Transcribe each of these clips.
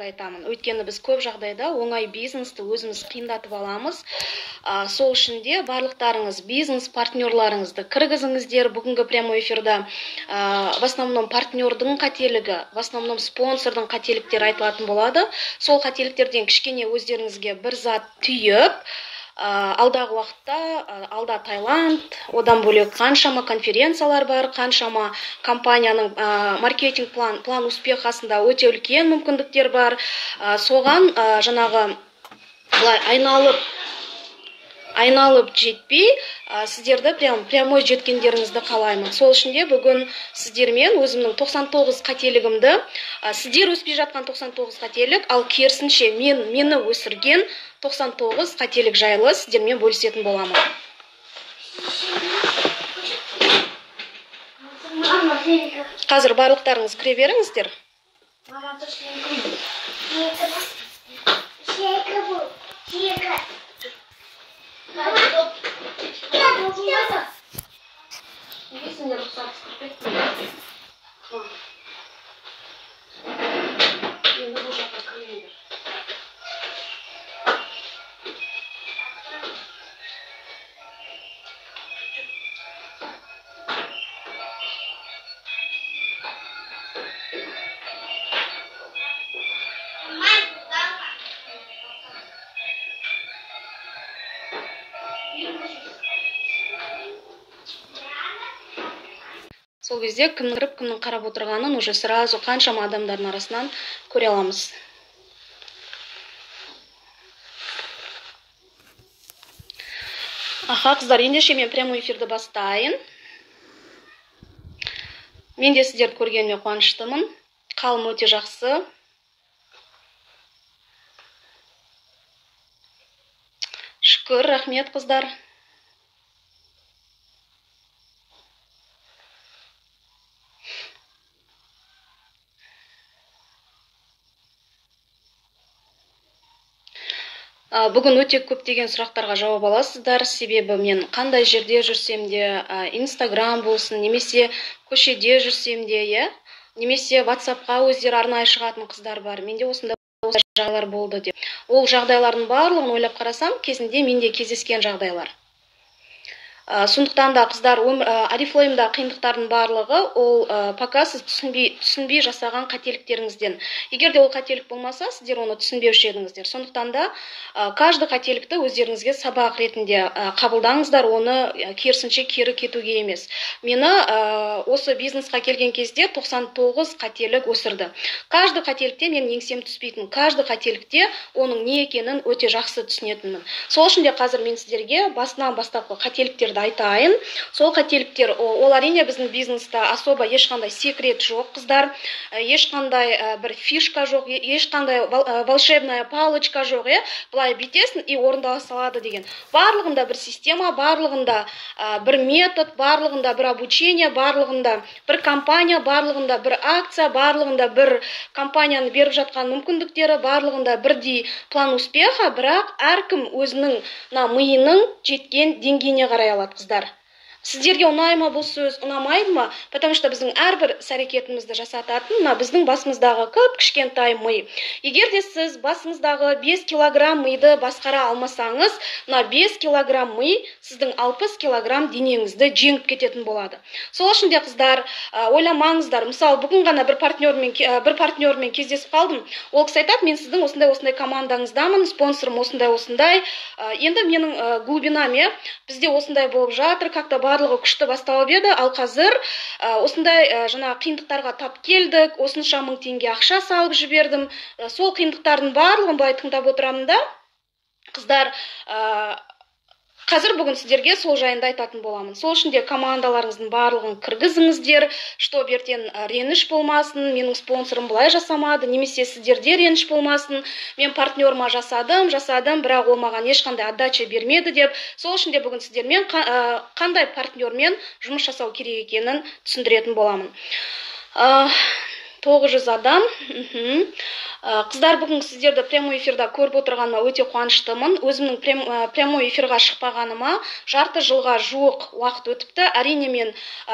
Айтамын. Өйткені біз көп жағдайда оңай бизнесті өзіміз қиындатып аламыз. Сол үшін де барлықтарыңыз бизнес партнерларыңызды кіргізіңіздер. Бүгінгі прямой эфирда в основном партнердің қателігі, в основном спонсордың қателіктері айтылатын болады. Сол қателіктерден кішкене өздеріңізге бір зат түйіп, алдағы уақытта, алда Таиланд, одан бөлек қаншама конференциялар бар, қаншама компанияның маркетинг план, план успехасында өте үлкен мүмкіндіктер бар. Соған жаңағы былай айналып жетпей, сіздерді прям прямой жеткендеріңізді қалаймын. Сол үшін де бүгін сіздермен өзімнің 99 қателігімді, сіздер өспей жатқан 99 қателік, ал керісінше мені өсірген 99 қателік жайлы сіздермен бөлісетін боламын. Қазір барлықтарыңыз кіре беріңіздер. Неге сендер рұқсат кіріп кеттіңдер? Енді бұл жаққа кірмеңдер. Сол кезде кімнің кіріп, кімнің қарап отырғанын уже сразу қаншама адамдардың арасынан көре аламыз. Аха, қыздар, ендеше мен прямой эфирді бастайын. Мен де сіздерді көргеніме қуаныштымын. Қалым өте жақсы. Шүкір, рахмет, қыздар. Бүгін өте көптеген сұрақтарға жауап аласыздар, себебі мен қандай жерде жүрсем де, Инстаграм болсын, немесе көшеде жүрсем де, иә, немесе WhatsAppқа өздері арнайы шығатын қыздар бар, менде осындай жағдайлар болды деп. Ол жағдайлардың барлығын ойлап қарасам, кезінде менде кездескен жағдайлар. Сондықтан да, қыздар, Орифлеймда қиындықтардың барлығы ол пока сіз түсінбей жасаған қателіктеріңізден. Егер де ол қателік болмаса, сіздер оны түсінбеуші едіңіздер. Сондықтан да каждый қателікті өздеріңізге сабақ ретінде қабылдаңыздар, оны керісінше кері кетуге емес. Мені осы бизнесқа келген кезде 99 қателік өсірді. Каждый қателікте менің еңсем түспейтін, каждый қателікте оның не екенін өте жақсы түсінетінмін. Сол үшін де қазір мен сіздерге басынан бастапқы қателіктерді айтайын. Сол қателіктер, ол әрине біздің бизнеста особо ешқандай секрет жоқ, қыздар, ешқандай бір фишка жоқ, ешқандай волшебная палочка жоқ, былай бүйтесің и орындала салады деген. Барлығында бір система, барлығында бір метод, барлығында бір обучение, барлығында бір компания, барлығында бір акция, барлығында бір компанияны беріп жатқан мүмкіндіктері, барлығында бірдей план успеха, бірақ әркім өзінің мына миының жеткен деңгейіне қарай алады, қыздар. Сіздерге ұнай ма бұл сөз, ұнамайды ма? Потому что біздің әрбір іс-әрекетімізді жасататын мына біздің басымыздағы кіп-кішкентай ми. Егер де сіз басыңыздағы 5 килограмм миды басқара алмасаңыз, мына 5 килограмм ми сіздің 60 килограмм денеңізді жеңіп кететін болады. Сол үшін де, қыздар, ойламаңыздар. Мысалы, бүгін ғана бір партнермен кездесіп қалдым. Ол кісі айтады, мен сіздің осындай-осындай командаңыздамын, спонсорым осындай-осындай. Енді менің глубинам, бізде осындай болып жатыр, как-то барлығы күшті басталып еді, ал қазір осындай жаңағы қиындықтарға тап келдік, осынша мың теңге ақша салып жібердім. Сол қиындықтардың барлығын былай тыңдап отырамын да, қыздар, қазір бүгін сіздерге сол жайында айтатын боламын. Сол үшін де командаларыңыздың барлығын кіргізіңіздер, чтоб ертең реніш болмасын, менің спонсорым былай жасамады, немесе сіздерде реніш болмасын, мен партнерыма жасадым, жасадым, бірақ ол маған ешқандай отдача бермеді деп. Сол үшін де бүгін сіздермен қандай партнермен жұмыс жасау керек екенін түсіндіретін боламын. 900 адам. Қыздар, бүгін сіздерді прямой эфирда көріп отырғаныма өте қуаныштымын. Өзімнің прямой эфирға шықпағаныма жарты жылға жуық уақыт өтіпті. Әрине, мен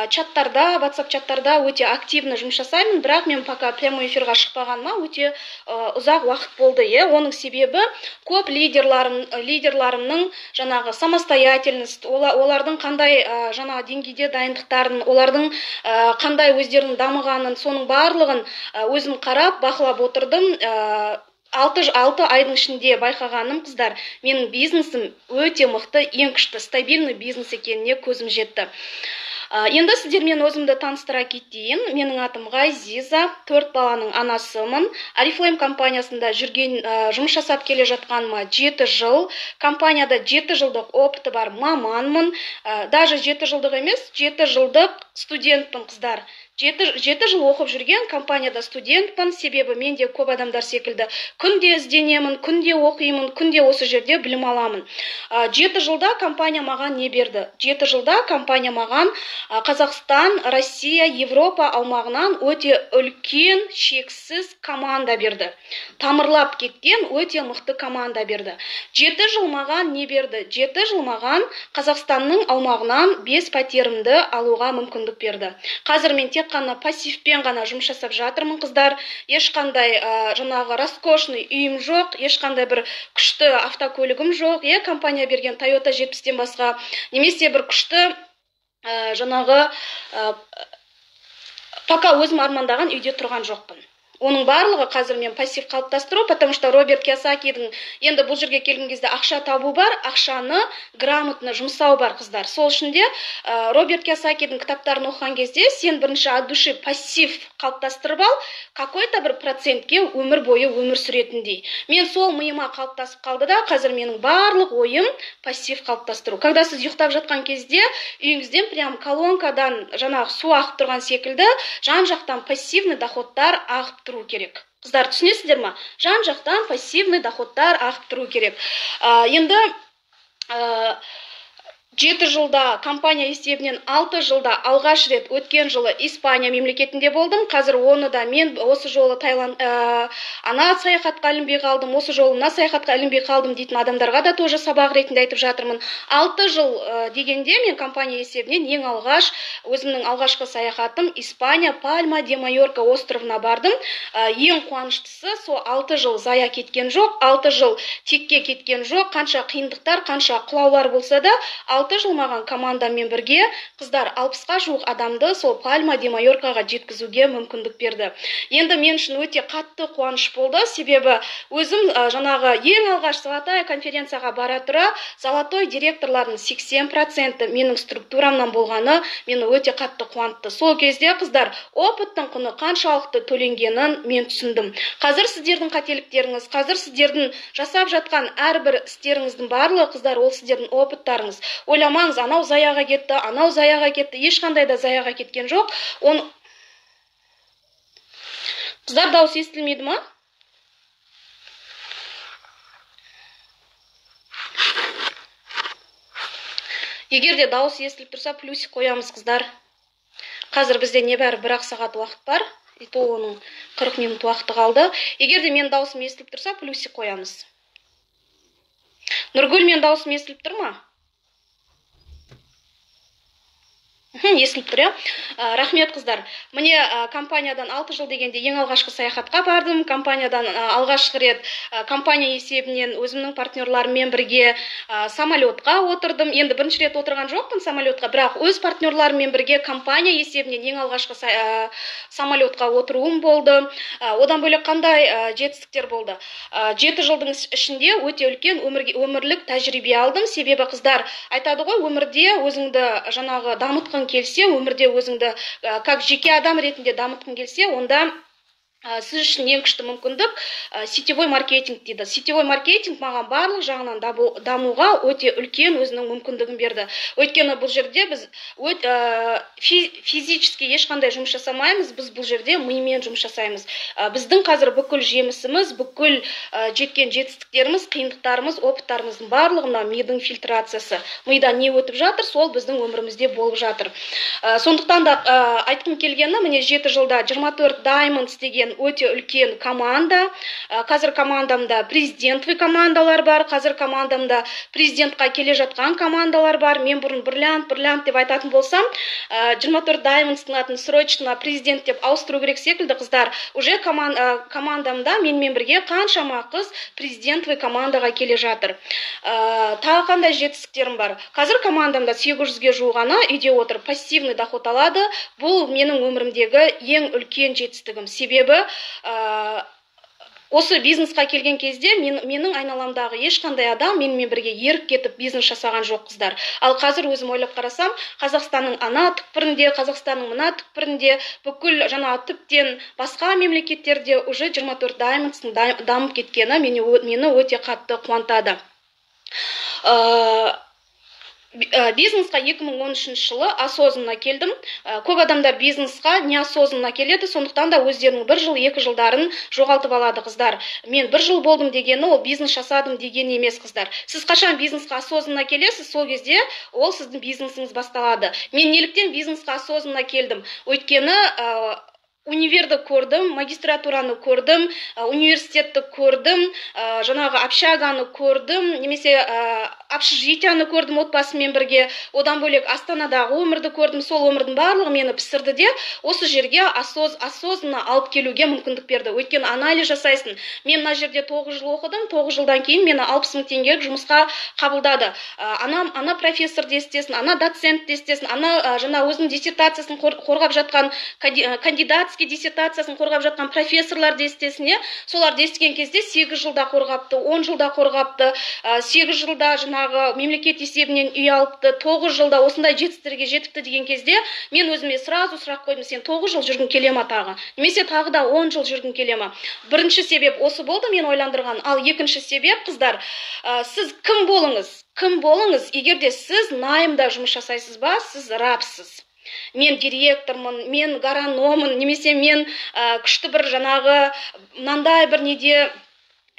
чаттарда, WhatsApp чаттарда өте активно жұмыс жасаймын, бірақ мен пока прямой эфирға шықпағаныма өте ұзақ уақыт болды. Оның себебі көп лидерларымның жаңағы самостоятельность, олардың қандай жаңағы деңгейде дайындықтарын, олардың қандай өздерінің дамығанын, соның барлығын өзім қарап, бақылап отырдым. 6 айдың ішінде байқағаным, қыздар, менің бизнесім өте мықты, ең күшті, стабильный бизнес екеніне көзім жетті. Енді сіздермен өзімді таныстыра кетейін. Менің атым Ғазиза, 4 баланың анасымын. Oriflame компаниясында жүрген, жұмыс жасап келе жатқаныма 7 жыл. Компанияда 7 жылдық опыты бар маманмын. Даже 7 жылдық емес, 7 жылдық студентпін, қыздар. 7 жыл оқып жүрген компанияда студентпін, себебі мен де көп адамдар секілді күнде ізденемін, күнде оқимын, күнде осы жерде білім аламын. 7 жылда компания маған не берді? 7 жылда компания маған Қазақстан, Россия, Европа аумағынан өте үлкен, шексіз команда берді. Тамырлап кеткен өте мықты команда берді. 7 жыл маған не берді? 7 жыл маған Қазақстанның аумағынан 5 пәтерімді алуға мүмкіндік берді. Қазір мен тек қана пассивпен ғана жұмыс жасап жатырмын, қыздар. Ешқандай жаңағы роскошный үйім жоқ, ешқандай бір күшті автокөлігім жоқ, компания берген Toyota 70-тен басқа, немесе бір күшті жаңағы пока өзім армандаған үйде тұрған жоқпын. Оның барлығы қазір мен пассив қалыптастыру, потому что Роберт Кийосакидің енді бұл жерге келген кезде ақша табу бар, ақшаны грамотно жұмсау бар, қыздар. Сол үшін де Роберт Кийосакидің кітаптарын оқыған кезде сен бірінші от души пассив қалыптастырып ал, какой-то бір процентке өмір бойы өмір сүретіндей. Мен сол миыма қалыптасып қалды да, қазір менің барлық ойым пассив қалыптастыру. Когда сіз ұйықтап жатқан кезде үйіңізден прям колонкадан жаңағы су ағып тұрған секілді жан-жақтан пассивный доходтар ағып тұру керек. Қыздар, түсінесіздер ма? Жан-жақтан пассивный доходтар ағып тұру керек. Енді 7 жылда компания есебінен 6 жылда алғаш рет өткен жылы Испания мемлекетінде болдым. Қазір оны да мен осы жолы Таиланд, ана саяхатқа ілінбей қалдым, осы жолы мына саяхатқа ілінбей қалдым дейтін адамдарға да тоже сабақ ретінде айтып жатырмын. 6 жыл дегенде мен компания есебінен ең алғаш өзімнің алғашқы саяхатым Испания, Пальма де Майорка островына бардым. Ең қуаныштысы, сол 6 жыл зая кеткен жоқ, 6 жыл текке кеткен жоқ, қанша қиындықтар, қанша құлаулар болса да 6 жыл маған командамен бірге, қыздар, 60-қа жуық адамды сол Пальма де Майоркаға жеткізуге мүмкіндік берді. Енді мен үшін өте қатты қуаныш болды, себебі өзім жаңағы ең алғаш золотая конференцияға бара тұра золотой директорлардың 80% менің структурамнан болғаны мені өте қатты қуантты. Сол кезде, қыздар, опыттың құны қаншалықты төленгенін мен түсіндім. Қазір сіздердің қателіктеріңіз, қазір сіздердің жасап жатқан әрбір істеріңіздің барлығы, қыздар, ол сіздердің опыттарыңыз. Ойламаңыз, анау заяға кетті, анау заяға кетті, ешқандай да заяға кеткен жоқ. Қыздар, дауыс естілмейді ма? Егер де дауыс естіліп тұрса, плюсик қоямыз, қыздар. Қазір бізде небәрі 1 сағат уақыт бар, и то оның 40 минут уақыты қалды. Егер де мен дауысым естіліп тұрса, плюсик қоямыз. Нұргүл, мен дауысым естіліп тұр ма? Естіліп тұр, иә? Рахмет, қыздар. Міне, компаниядан 6 жыл дегенде ең алғашқы саяхатқа бардым. Компаниядан алғашқы рет компания есебінен өзімнің партнерларыммен бірге самолетқа отырдым. Енді бірінші рет отырған жоқпын самолетқа, бірақ өз партнерларыммен бірге компания есебінен ең алғашқы самолетқа отыруым болды. Одан бөлек қандай жетістіктер болды? 7 жылдың ішінде өте үлкен өмірлік тәжірибе алдым. Себебі, қыздар, айтады ғой, өмірде өзіңді жаңағы дамытқың келсе, өмірде өзіңді как жеке адам ретінде дамытқың келсе, онда сіз үшін ең күшті мүмкіндік сетевой маркетинг дейді. Сетевой маркетинг маған барлық жағынан дамуға өте үлкен өзінің мүмкіндігін берді. Өйткені бұл жерде біз физически ешқандай жұмыс жасамаймыз, біз бұл жерде мимен жұмыс жасаймыз. Біздің қазір бүкіл жемісіміз, бүкіл жеткен жетістіктеріміз, қиындықтарымыз, опыттарымыздың барлығына мидың фильтрациясы. Мида не өтіп жатыр, сол біздің өмірімізде болып жатыр. Сондықтан да айтқым келгені, міне 7 жылда 24 Diamonds деген деген өте үлкен команда. Қазір командамда президентовый командалар бар, қазір командамда президентқа келе жатқан командалар бар. Мен бұрын бриллиант, бриллиант деп айтатын болсам, 24 Diamonds-тың атын срочно президент деп ауыстыру керек секілді, қыздар. Уже командамда менімен бірге қаншама қыз президентовый командаға келе жатыр. Тағы қандай жетістіктерім бар? Қазір командамда 800-ге жуық ана үйде отырып пассивный доход алады. Бұл менің өмірімдегі ең үлкен жетістігім, себебі осы бизнесқа келген кезде менің айналамдағы ешқандай адам менімен бірге еріп кетіп бизнес жасаған жоқ, қыздар. Ал қазір өзім ойлап қарасам, Қазақстанның ана түкпірінде, Қазақстанның мына түкпірінде, бүкіл жаңағы тіптен басқа мемлекеттерде уже 24 Diamonds-тың дамып кеткені мені өте қатты қуантады. Бизнесқа 2013 жылы осознанно келдім. Көп адамдар бизнесқа неосознанно келеді, сондықтан да өздерінің бір жыл, 2 жылдарын жоғалтып алады, қыздар. Мен бір жыл болдым дегені ол бизнес жасадым деген емес, қыздар. Сіз қашан бизнесқа осознанно келесіз, сол кезде ол сіздің бизнесіңіз басталады. Мен неліктен бизнесқа осознанно келдім? Өйткені универді көрдім, магистратураны көрдім, университетті көрдім, жаңағы общаганы көрдім немесе общежитияны көрдім отбасыммен бірге. Одан бөлек Астанадағы өмірді көрдім. Сол өмірдің барлығы мені пісірді де, осы жерге осознанно алып келуге мүмкіндік берді. Өйткені анализ жасайсың. Мен мына жерде 9 жыл оқыдым, 9 жылдан кейін мені 60 000 теңгелік жұмысқа қабылдады. Ана профессор де істесін, ана доцент де істесін, ана жаңа өзінің диссертациясын қорғап жатқан, кандидатский диссертациясын қорғап жатқан профессорлар да істесін, иә. Соларды естіген кезде, 8 жылда қорғапты, 10 жылда қорғапты, 8 жылда жаңағы мемлекет есебінен үй алыпты, 9 жылда осындай жетістіктерге жетіпті деген кезде, мен өзіме сразу сұрақ қойдым: сен 9 жыл жүргің келе ма тағы немесе тағы да 10 жыл жүргің келе ма? Бірінші себеп осы болды мен ойландырған. Ал екінші себеп, қыздар, сіз кім болыңыз, кім болыңыз, егер де сіз наймда жұмыс жасайсыз ба, сіз рабсыз. Мен директормын, мен горономын немесе мен күшті бір жаңағы мынандай бір неде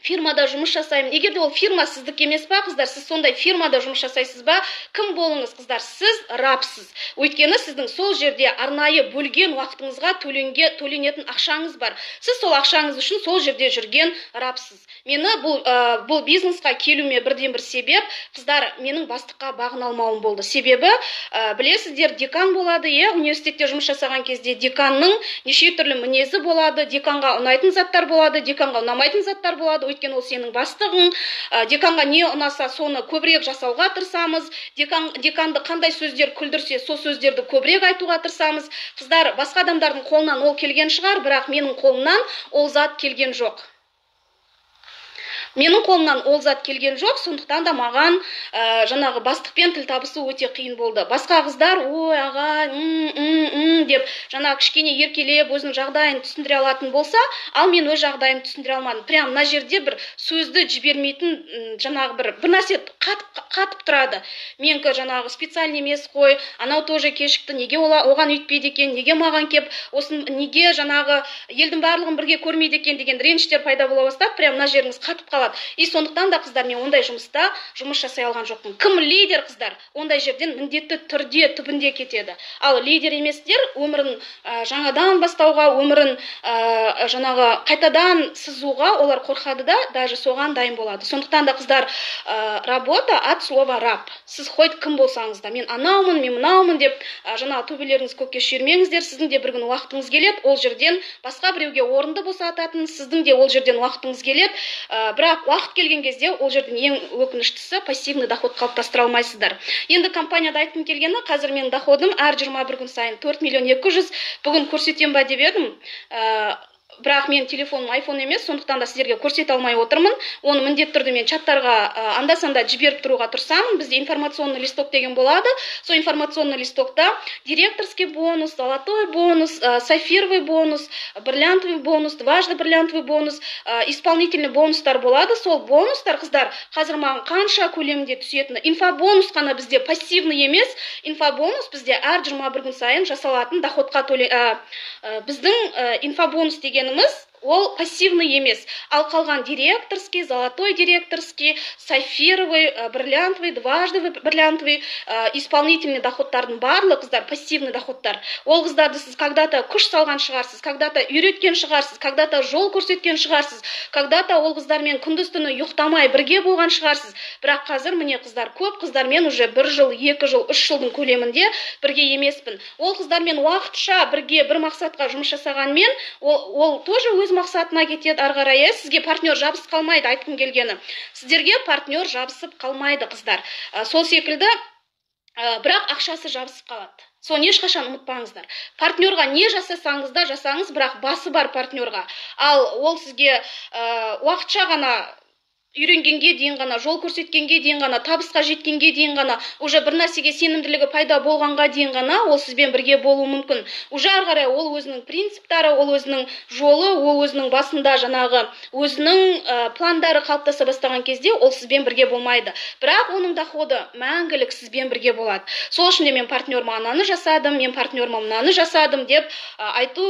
фирмада жұмыс жасаймын, егер де ол фирма сіздікі емес па, қыздар, сіз сондай фирмада жұмыс жасайсыз ба, кім болыңыз, қыздар, сіз рабсыз. Өйткені сіздің сол жерде арнайы бөлген уақытыңызға төленетін ақшаңыз бар. Сіз сол ақшаңыз үшін сол жерде жүрген рабсыз. Мені бұл бизнесқа келуіме бірден бір себеп, қыздар, менің бастыққа бағына алмауым болды. Себебі білесіздер, декан болады, иә. Университетте жұмыс жасаған кезде деканның неше түрлі мінезі болады. Деканға ұнайтын заттар болады, деканға ұнамайтын заттар болады, өйткені ол сенің бастығың. Деканға не ұнаса, соны көбірек жасауға тырысамыз. Деканды қандай сөздер күлдірсе, сол сөздерді көбірек айтуға тырысамыз. Қыздар, басқа адамдардың қолынан ол келген шығар, бірақ менің қолымнан ол зат келген жоқ. Менің қолымнан ол зат келген жоқ. Сондықтан да маған жаңағы бастықпен тіл табысу өте қиын болды. Басқа қыздар «ой, аға, м м м» деп жаңағы кішкене еркелеп өзінің жағдайын түсіндіре алатын болса, ал мен өз жағдайымды түсіндіре алмадым. Прям мына жерде бір сөзді жібермейтін жаңағы бір нәрсе қатып тұрады. Менікі жаңағы специальный емес қой, анау тоже кешікті, неге оған өйтпейді екен, неге маған кеп осын, неге жаңағы елдің барлығын бірге көрмейді екен деген реніштер пайда бола бастады. Прям мына жеріңіз қатып қалады. И сондықтан да, қыздар, мен ондай жұмыста жұмыс жасай алған жоқпын. Кім лидер, қыздар, ондай жерден міндетті түрде түбінде кетеді. Ал лидер еместер өмірін жаңадан бастауға, өмірін жаңағы қайтадан сызуға олар қорқады да, даже соған дайын болады. Сондықтан да, қыздар, работа от слова «раб». Сіз хоть кім болсаңыз да, мен анаумын, мен мынаумын деп жаңағы төбелеріңіз көкке шүйірмеңіздер. Сіздің де бір күні уақытыңыз келеді ол жерден басқа біреуге орынды босататын, сіздің де ол жерден уақытыңыз келеді. Бірақ уақыт келген кезде ол жерден, ең өкініштісі, пассивный доход қалыптастыра алмайсыздар. Енді компанияда айтқым келгені, қазір менің доходым әр 21 күн сайын 4 миллион 200. Бүгін көрсетемін ба деп едім, бірақ менің телефоным айфон емес, сондықтан да сіздерге көрсете алмай отырмын. Оны міндетті түрде мен чаттарға анда санда жіберіп тұруға тырысамын. Бізде информационный листок деген болады. Сол информационный листокта директорский бонус, золотой бонус, сапфировый бонус, бриллиантовый бонус, дважды бриллиантовый бонус, исполнительный бонустар болады. Сол бонустар, қыздар, қазір маған қанша көлемде түсетіні. Инфобонус қана бізде пассивный емес, инфобонус бізде әр 21 күн сайын жасалатын доходқа төле. Біздің инфобонус дегеніміз Ол пассивный емес. Ал қалған директорский, золотой директорский, сапфировый, бриллиантовый, дважды бриллиантовый, исполнительный доходтардың барлығы, қыздар, пассивный доходтар. Ол қыздарды сіз когда-то күш салған шығарсыз, когда-то үйреткен шығарсыз, когда-то жол көрсеткен шығарсыз, когда-то ол қыздармен күндіз түні ұйықтамай бірге болған шығарсыз. Бірақ қазір, міне, қыздар, көп қыздармен уже бір жыл, 2 жыл, 3 жылдың көлемінде бірге емеспін. Ол қыздармен уақытша бірге бір мақсатқа жұмыс жасағанмен, ол тоже өз мақсатына кетеді ары қарай, иә. Сізге партнер жабысып қалмайды. Айтқым келгені, сіздерге партнер жабысып қалмайды, қыздар. Сол секілді, бірақ ақшасы жабысып қалады, соны ешқашан ұмытпаңыздар. Партнерға не жасасаңыз да жасаңыз, бірақ басы бар партнерға. Ал ол сізге уақытша ғана, үйренгенге дейін ғана, жол көрсеткенге дейін ғана, табысқа жеткенге дейін ғана, уже бір нәрсеге сенімділігі пайда болғанға дейін ғана ол сізбен бірге болуы мүмкін. Уже ары қарай ол өзінің принциптары, ол өзінің жолы, ол өзінің басында жаңағы өзінің пландары қалыптаса бастаған кезде ол сізбен бірге болмайды. Бірақ оның доходы мәңгілік сізбен бірге болады. Сол үшін де мен партнерыма ананы жасадым, мен партнерыма мынаны жасадым деп айту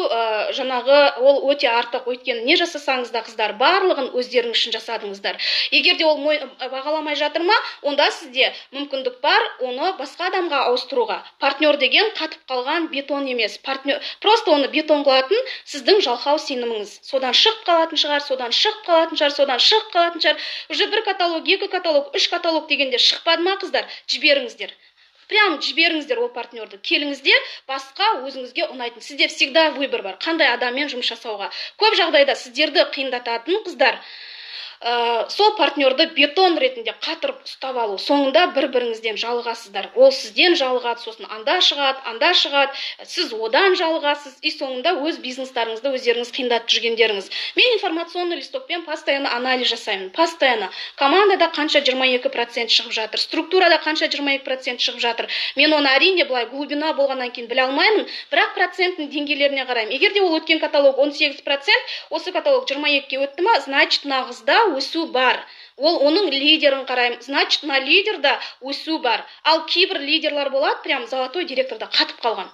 жаңағы ол өте артық. Өйткені не жасасаңыз да, қыздар, барлығын өздеріңіз үшін жасадыңыздар. Егер де ол бағаламай жатыр ма, онда сізде мүмкіндік бар оны басқа адамға ауыстыруға. Партнер деген қатып қалған бетон емес. Партнер просто, оны бетон қылатын сіздің жалқау сеніміңіз. Содан шығып қалатын шығар, содан шығып қалатын шығар, содан шығып қалатын шығар. Уже бір каталог, екі каталог, үш каталог дегенде шықпады ма, қыздар, жіберіңіздер, прям жіберіңіздер ол партнерді. Келіңіздер басқа өзіңізге ұнайтын. Сізде всегда выбор бар қандай адаммен жұмыс жасауға. Көп жағдайда сіздерді қиындататын, қыздар, сол партнерді бетон ретінде қатырып ұстап алу. Соңында бір біріңізден жалығасыздар. Ол сізден жалығады, сосын анда шығады, анда шығады, сіз одан жалығасыз, и соңында өз бизнестарыңызды өздеріңіз қиындатып жүргендеріңіз. Мен информационный листокпен постоянно анализ жасаймын, постоянно. Командада қанша 22% шығып жатыр, структурада қанша 22% шығып жатыр. Мен оны, әрине, былай глубина болғаннан кейін біле алмаймын, бірақ проценттің деңгейлеріне қараймын. Егер де ол өткен каталог 18%, осы каталог 22-ге өтті ма, значит, нағызда өсу бар. Ол оның лидерін қараймын, значит, мына лидерда өсу бар. Ал кейбір лидерлар болады, прям золотой директорда қатып қалған,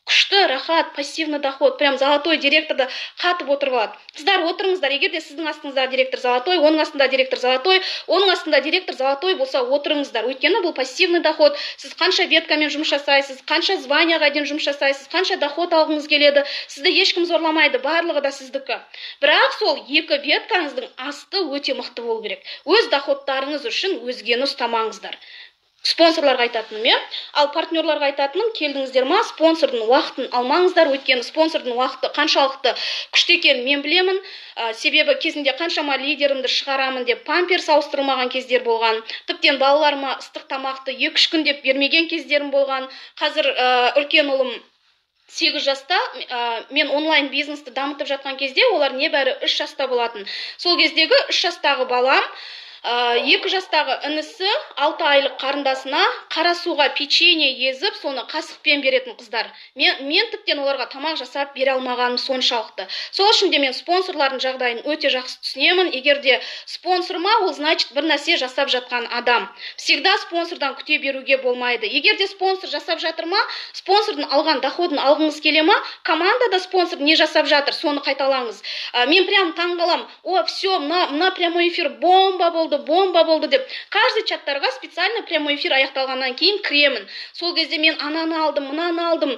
күшті, рахат, пассивный доход, прям золотой директорда қатып отырып алады. Қыздар, отырыңыздар. Егер де сіздің астыңызда директор золотой, оның астында директор золотой, оның астында директор золотой болса, отырыңыздар. Өйткені бұл пассивный доход. Сіз қанша веткамен жұмыс жасайсыз, қанша званияға дейін жұмыс жасайсыз, қанша доход алғыңыз келеді, сізді ешкім зорламайды, барлығы да сіздікі. Бірақ сол екі веткаңыздың асты өте мықты болу керек. Өз доходтарыңыз үшін өзгені ұстамаңыздар. Спонсорларға айтатыным, иә. Ал партнерларға айтатыным: келдіңіздер ма, спонсордың уақытын алмаңыздар. Өйткені спонсордың уақыты қаншалықты күшті екенін мен білемін. Себебі кезінде қаншама лидерімді шығарамын деп памперс ауыстырылмаған кездер болған, тіптен балаларыма ыстық тамақты 2-3 күн деп бермеген кездерім болған. Қазір үлкен ұлым 8 жаста, мен онлайн бизнесті дамытып жатқан кезде олар небәрі 3 жаста болатын. Сол кездегі 3 жастағы балам, 2 жастағы інісі, 6 айлық қарындасына қара суға печенье езіп, соны қасықпен беретін, қыздар. Мен тіптен оларға тамақ жасап бере алмағаным соншалықты. Сол үшін де мен спонсорлардың жағдайын өте жақсы түсінемін. Егер де спонсор ма, ол, значит, бір нәрсе жасап жатқан адам. Всегда спонсордан күте беруге болмайды. Егер де спонсор жасап жатыр ма, спонсордың алған доходын алғыңыз келе ма, командада спонсор не жасап жатыр, соны қайталаңыз. Мен прям таңқаламын: «О, все, мына прямой эфир бомба болды, бомба болды», – деп. Каждый чаттарға специально прямой эфир аяқталғаннан кейін кіремін. Сол кезде мен ананы алдым, мынаны алдым,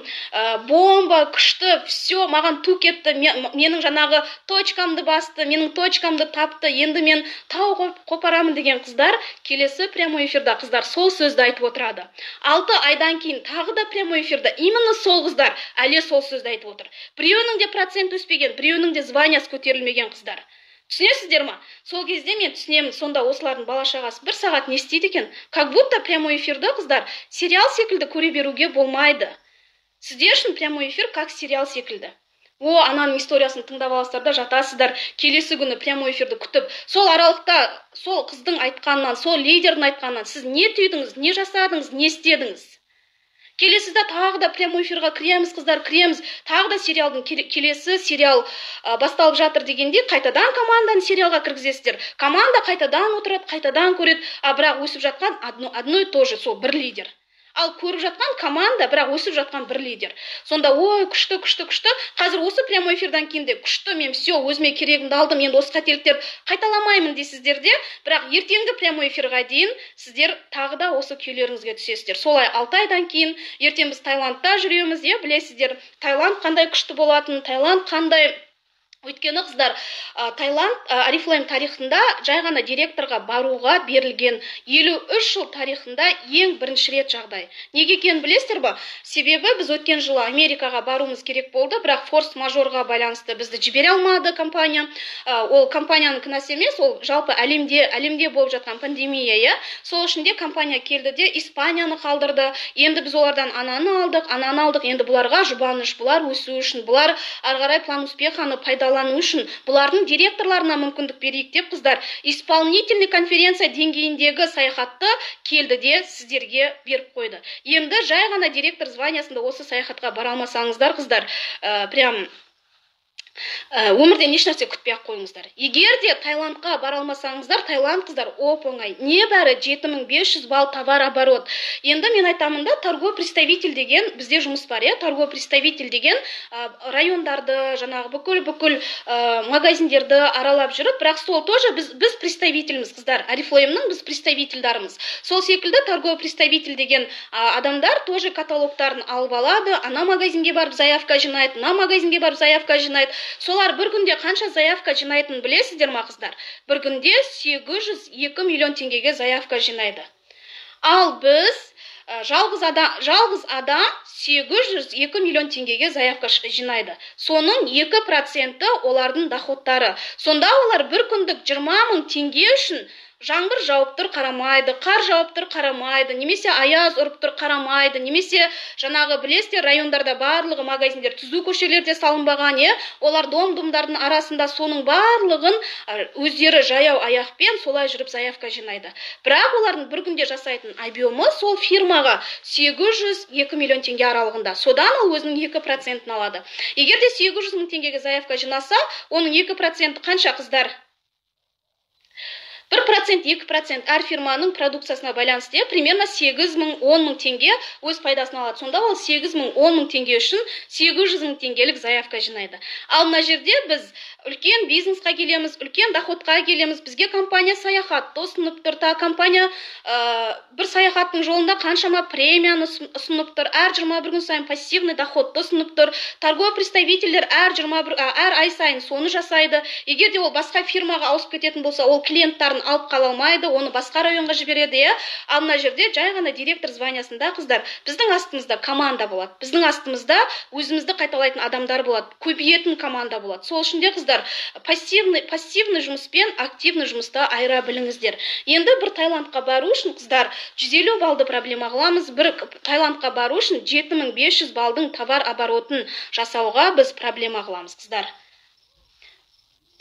бомба, күшті, все, маған ту кетті, менің жаңағы точкамды басты, менің точкамды тапты, енді мен тау қопарамын деген қыздар келесі прямой эфирда, қыздар, сол сөзді айтып отырады. 6 айдан кейін тағы да прямой эфирда именно сол қыздар әлі сол сөзді айтып отыр. Біреуінің де процент өспеген, біреуінің де званиясы көтерілмеген, қыздар, түсінесіздер ма? Сол кезде мен түсінемін: сонда осылардың бала шағасы бір сағат не істейді екен? Как будто прямой эфирді, қыздар, сериал секілді көре беруге болмайды. Сіздер үшін прямой эфир как сериал секілді: о, ананың историясын тыңдап аласыздар да жатасыздар. Келесі күні прямой эфирді күтіп, сол аралықта сол қыздың айтқанынан, сол лидердің айтқанынан сіз не түйдіңіз, не жасадыңыз, не істедіңіз? Келесіде тағы да прямой эфирға кіреміз, қыздар, кіреміз. Тағы да сериалдың келесі сериал басталып жатыр дегенде, қайтадан команданы сериалға кіргізесіздер. Команда қайтадан отырады, қайтадан көреді. А бірақ өсіп жатқан одно и то же сол бір лидер. Ал көріп жатқан команда, бірақ өсіп жатқан бір лидер. Сонда: «Ой, күшті, күшті, күшті!» Қазір осы прямой эфирдан кейін де: «Күшті, мен все, өзіме керегімді алдым, енді осы қателіктерді қайталамаймын», – дейсіздер де, бірақ ертеңгі прямой эфирға дейін сіздер тағы да осы күйлеріңізге түсесіздер. Солай 6 айдан кейін ертең біз Таиландта жүреміз, иә. Білесіздер, Таиланд қандай күшті болатын, Таиланд қандай. Өйткені, қыздар, Таиланд Орифлейм тарихында жай ғана директорға баруға берілген 53 жыл тарихында ең бірінші рет жағдай. Неге екенін білесіздер ба? Себебі біз өткен жылы Америкаға баруымыз керек болды, бірақ форс мажорға байланысты бізді жібере алмады компания. Ол компанияның кінәсі емес, ол жалпы әлемде болып жатқан пандемия, иә. Сол үшін де компания келді де, Испанияны қалдырды. Енді біз олардан ананы алдық, ананы алдық. Енді бұларға жұбаныш, бұлар өсу үшін, бұлар ары қарай план успеха ны пайдалану үшін бұлардың директорларына мүмкіндік берейік деп, қыздар, исполнительный конференция деңгейіндегі саяхатты келді де, сіздерге беріп қойды. Енді жай ғана директор званиясында осы саяхатқа бара алмасаңыздар, қыздар, прям өмірден ешнәрсе күтпей ақ қойыңыздар. Егер де Таиландқа бара алмасаңыздар, Таиланд, қыздар, оп оңай, небәрі 7500 балл товарооборот. Енді мен айтамын да, торговый представитель деген бізде жұмыс бар, иә. Торговый представитель деген райондарды, жаңағы бүкіл магазиндерді аралап жүріп, бірақ сол тоже біз представительміз, қыздар, Орифлеймнің біз представительдарымыз. Сол секілді торговый представитель деген адамдар тоже каталогтарын алып алады, ана магазинге барып заявка жинайды, мына магазинге барып заявка жинайды. Солар бір күнде қанша заявка жинайтынын білесіздер ма, қыздар? Бір күнде 802 миллион теңгеге заявка жинайды. Ал біз жалғыз адам 802 миллион теңгеге заявка жинайды, соның 2%-і олардың доходтары. Сонда олар бір күндік 20 мың теңге үшін жаңбыр жауып тұр, қарамайды, қар жауып тұр, қарамайды, немесе аяз ұрып тұр, қарамайды, немесе жаңағы, білесіздер, райондарда барлығы магазиндер түзу көшелерде салынбаған, иә. Олар дом домдардың арасында, соның барлығын өздері жаяу аяқпен солай жүріп заявка жинайды. Бірақ олардың бір күнде жасайтын объемы сол фирмаға 802 миллион теңге аралығында. Содан ол өзінің 2%-ін алады. Егер де 800 мың теңгеге заявка жинаса, оның 2%-і қанша, қыздар? 1%, 2%, әр фирманың продукциясына байланысты, иә. Примерно 8 мың, 10 мың теңге өз пайдасын алады. Сонда ол 8 мың, 10 мың теңге үшін 800 мың теңгелік заявка жинайды. Ал мына жерде біз үлкен бизнесқа келеміз, үлкен доходқа келеміз. Бізге компания саяхатты ұсынып тұр. Та компания бір саяхаттың жолында қаншама премияны ұсынып тұр, әр 21 күн сайын пассивный доходты ұсынып тұр. Торговый представительдер әр 21, әр ай сайын соны жасайды. Егер де ол басқа фирмаға ауысып кететін болса, ол клиенттарын алып қала алмайды, оны басқа районға жібереді, иә. Ал мына жерде жай ғана директор званиясында, қыздар, біздің астымызда команда болады, біздің астымызда өзімізді қайталайтын адамдар болады, көбейетін команда болады. Сол үшін де, қыздар, пассивный жұмыс пен активный жұмысты айыра біліңіздер. Енді бір Таиландқа бару үшін, қыздар, 150 баллды проблема қыламыз. Бір Таиландқа бару үшін 7500 балдың товар оборотын жасауға біз проблема қыламыз, қыздар.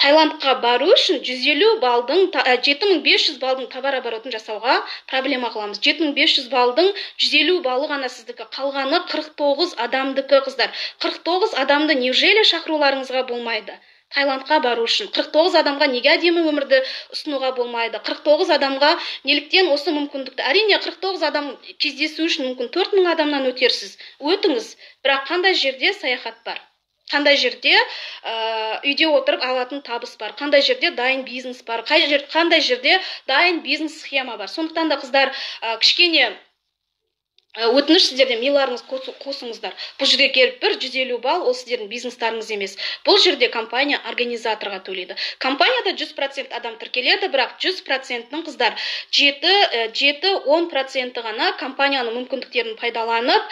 Таиландқа бару үшін 150 балдың, 7500 балдың товар оборотын жасауға проблема қыламыз. 7500 балдың 150 баллы ғана сіздікі, қалғаны 49 адамдікі, қыздар. 49 адамды неужели шақыруларыңызға болмайды? Таиландқа бару үшін 49 адамға неге әдемі өмірді ұсынуға болмайды? 49 адамға неліктен осы мүмкіндікті? Әрине, 49 адам кездесу үшін мүмкін 4000 адамнан өтерсіз, өтіңіз, бірақ қандай жерде саяхат бар, қандай жерде үйде отырып алатын табыс бар, қандай жерде дайын бизнес бар, қандай жерде дайын бизнес схема бар? Сондықтан да, қыздар, кішкене өтініш сіздерден, миларыңыз қосыңыздар. Бұл жерге келіп бір 150 балл ол сіздердің бизнестарыңыз емес. Бұл жерде компания организаторға төлейді. Компанияда 100% адам тіркеледі, бірақ 100%-ның, қыздар, 7-10%-і ғана компанияның мүмкіндіктерін пайдаланып,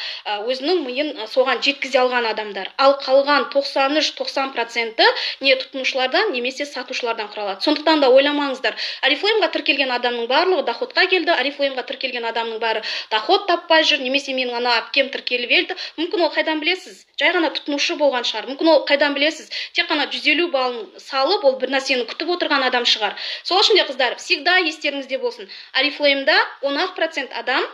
өзінің миын соған жеткізе алған адамдар. Ал қалған 93-90%-і не тұтынушылардан, немесе сатушылардан құралады. Сондықтан да ойламаңыздар, Орифлеймға тіркелген адамның барлығы доходқа келді, Орифлеймға тіркелген адамның бәрі доход таппай жүр, немесе менің ана әпкем тіркеліп еді, мүмкін, ол, қайдан білесіз, жай ғана тұтынушы болған шығар, мүмкін, ол, қайдан білесіз, тек қана 150 баллын салып, ол бір нәрсені күтіп отырған адам шығар. Сол үшін де, қыздар, всегда естеріңізде болсын: Орифлеймда 10 ақ процент адам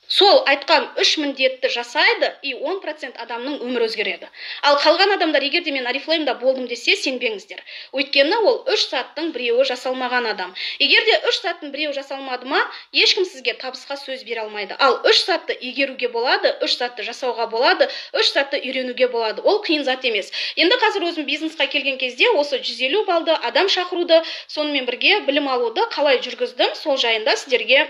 Сол айтқан үш міндетті жасайды, и 10% адамның өмірі өзгереді. Ал қалған адамдар, егер де мен Орифлеймда болдым десе, сенбеңіздер. Өйткені ол үш заттың біреуі жасалмаған адам. Егер де үш заттың біреуі жасалмады ма, ешкім сізге табысқа сөз бере алмайды. Ал үш затты игеруге болады, үш затты жасауға болады, үш затты үйренуге болады. Ол қиын зат емес. Енді қазір өзім бизнесқа келген кезде осы 150 балды, адам шақыруды, сонымен бірге білім алуды қалай жүргіздім, сол жайында сіздерге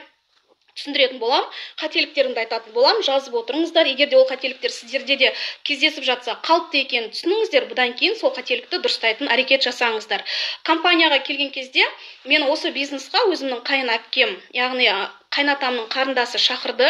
түсіндіретін болам, қателіктерімді айтатын болам. Жазып отырыңыздар. Егер де ол қателіктер сіздерде де кездесіп жатса, қалыпты екенін түсініңіздер, бұдан кейін сол қателікті дұрыстайтын әрекет жасаңыздар. Компанияға келген кезде мен осы бизнесқа өзімнің қайын әпкем, яғни қайнатамның қарындасы шақырды.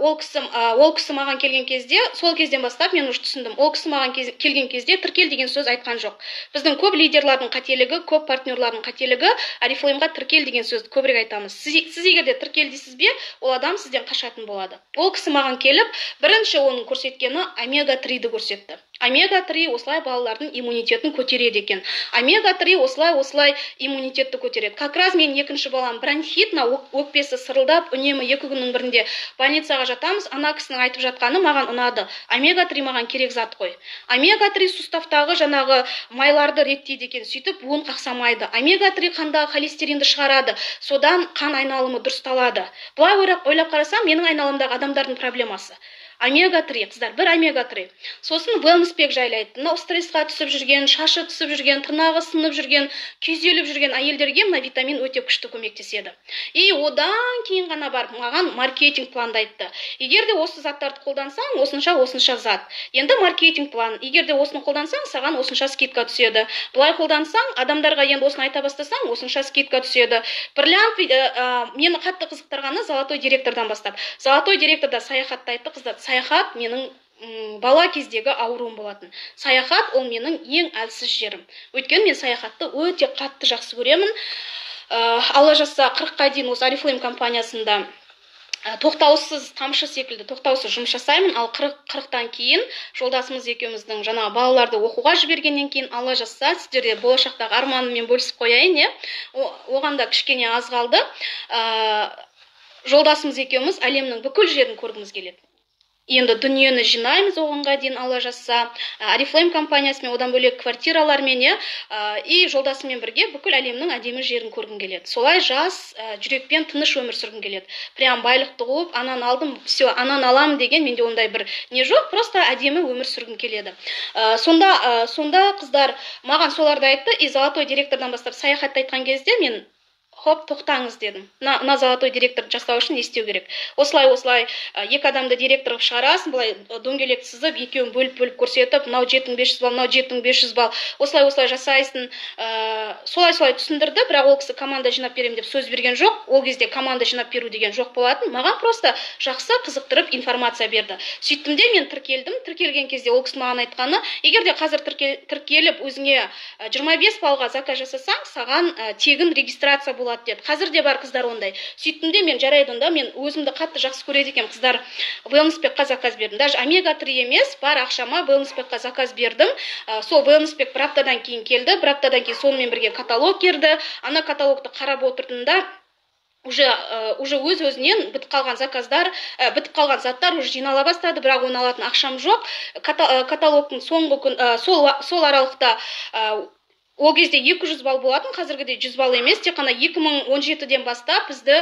Ол кісі маған келген кезде, сол кезден бастап мен уже түсіндім. Ол кісі маған келген кезде тіркел деген сөз айтқан жоқ. Біздің көп лидерлардың қателігі, көп партнерлардың қателігі: Орифлеймға тіркел деген сөзді көбірек айтамыз. Сіз егер де тіркел дейсіз бе, ол адам сізден қашатын болады. Ол кісі маған келіп, бірінші оның көрсеткені омега 3-ді көрсетті. Омега 3 осылай балалардың иммунитетін көтереді екен, омега 3 осылай осылай иммунитетті көтереді. Как раз менің екінші балам бронхит, мына өкпесі сырылдап, үнемі 2 күннің бірінде больницаға жатамыз. Ана кісінің айтып жатқаны маған ұнады. Омега 3 маған керек зат қой. Омега 3 суставтағы жаңағы майларды реттейді екен, сөйтіп буын қақсамайды. Омега 3 қандағы холестеринді шығарады, содан қан айналымы дұрысталады. Былай ойлап қарасам, менің айналамдағы адамдардың проблемасы омега 3, қыздар, бір омега 3. Сосын wellness pack жайлы айтты. Мынау стрессқа түсіп жүрген, шашы түсіп жүрген, тырнағы сынып жүрген, күйзеліп жүрген әйелдерге мына витамин өте күшті көмектеседі. И одан кейін ғана барып маған маркетинг планды айтты. Егер де осы заттарды қолдансаң, осынша осынша зат. Енді маркетинг план: егер де осыны қолдансаң, саған осынша скидка түседі, былай қолдансаң, адамдарға енді осыны айта бастасаң, осынша скидка түседі. Бриллиант, мені қатты қызықтырғаны золотой директордан бастап. Золотой директорда саяхатты айтты, қыздар. Саяхат менің бала кездегі ауруым болатын. Саяхат ол менің ең әлсіз жерім, өйткені мен саяхатты өте қатты жақсы көремін. Алла жазса, 40-қа дейін осы Орифлейм компаниясында тоқтаусыз, тамшы секілді тоқтаусыз жұмыс жасаймын. Ал 40-тан кейін жолдасымыз екеуміздің жаңағы балаларды оқуға жібергеннен кейін, Алла жазса, сіздерде болашақтағы арманыммен бөлісіп қояйын, иә, оған да кішкене аз қалды. Жолдасымыз екеуміз әлемнің бүкіл жерін көргіміз келеді. Енді дүниені жинаймыз оғанға дейін, Алла жазса, Орифлейм компаниясымен, одан бөлек квартиралармен, иә. И жолдасыммен бірге бүкіл әлемнің әдемі жерін көргім келеді. Солай жас жүрекпен тыныш өмір сүргім келеді. Прям байлықты қуып, ананы алдым, все, ананы аламын деген менде ондай бір не жоқ, просто әдемі өмір сүргім келеді. Сонда, қыздар, маған соларды айтты. И золотой директордан бастап саяхатты айтқан кезде мен: «Хоп, тоқтаңыз», – дедім. Мына золотой директорды жасау үшін не істеу керек? Осылай осылай, екі адамды директор қылып шығарасың, былай дөңгелек сызып, екеуін бөліп бөліп көрсетіп, мынау 7500 балл, мынау 7500 балл, осылай осылай жасайсың. Солай солай түсіндірді. Бірақ ол кісі команда жинап беремін деп сөз берген жоқ. Ол кезде команда жинап беру деген жоқ болатын. Маған просто жақсы қызықтырып информация берді. Сөйттім де мен тіркелдім. Тіркелген кезде ол кісі маған айтқаны: егер де қазір тіркеліп, өзіңе 25 баллға заказ жасасаң, саған тегін регистрация болады деді. Қазір де бар, қыздар, ондай. Сөйттім де мен: «Жарайды онда». Мен өзімді қатты жақсы көреді екенмін, қыздар. Wellness pack қа заказ бердім. Даже омега 3 емес, бар ақшама wellness pack қа заказ бердім. Сол wellness pack бір аптадан кейін келді. Бір аптадан кейін сонымен бірге каталог келді. Ана каталогты қарап отырдым да, уже өз өзінен бітіп қалған заказдар, бітіп қалған заттар уже жинала бастады, бірақ оны алатын ақшам жоқ. Каталогтың соңғы күн, сол аралықта, ол кезде 200 балл болатын, қазіргідей 100 балл емес. Тек қана 2017-ден бастап бізді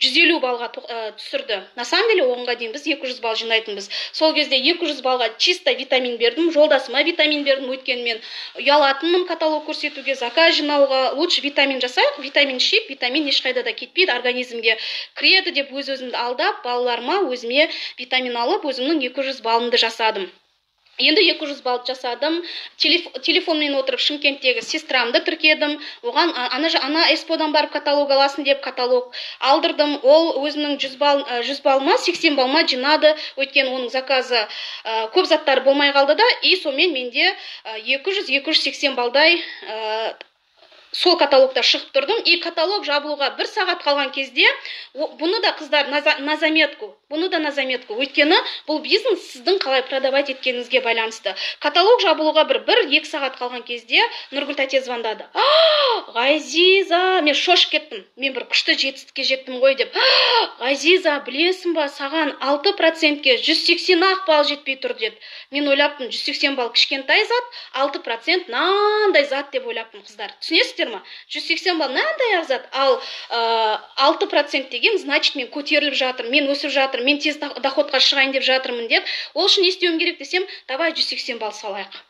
150 баллға түсірді. На самом деле оғанға дейін біз 200 балл жинайтынбыз. Сол кезде 200 баллға чисто витамин бердім, жолдасыма витамин бердім, өйткені мен ұялатынмын каталог көрсетуге, заказ жинауға. Лучше витамин жасайық, витамин ішейік, витамин ешқайда да кетпейді, организмге кіреді деп өз өзімді алдап, балаларыма, өзіме витамин алып, өзімнің 200 баллымды жасадым. Енді 200 балл жасадым. Телефонмен отырып Шымкенттегі сестрамды тіркедім. Оған ана СПО-дан барып каталог аласың деп каталог алдырдым. Ол өзінің 100 балл, 100 балл ма, 80 балл ма жинады, өйткені оның заказы көп заттары болмай қалды да. И сонымен менде 200-280 балдай. Сол каталогта шығып тұрдым, и каталог жабылуға 1 сағат қалған кезде, бұны да, қыздар, на заметку, бұны да на заметку, өйткені бұл бизнес сіздің қалай продавать еткеніңізге байланысты. Каталог жабылуға 1-2 сағат қалған кезде Нұргүл тәте звондады. Ғазиза, мен шошып кеттім, мен бір күшті жетістікке жеттім ғой деп. Ғазиза, білесің ба, саған 6%-ке 180 ақ балл жетпей тұр деді. Мен ойлаппын, 180 балл кішкентай зат, 6% мынандай зат деп ойлаппын, қыздар. Түсінесіздер ма? 180 балл мынандай ақ зат, ал 6% деген значит мен көтеріліп жатырмын, мен өсіп жатырмын, мен тез доходқа шығайын деп жатырмын деп. Ол үшін не істеуім керек десем, давай 180 балл салайық.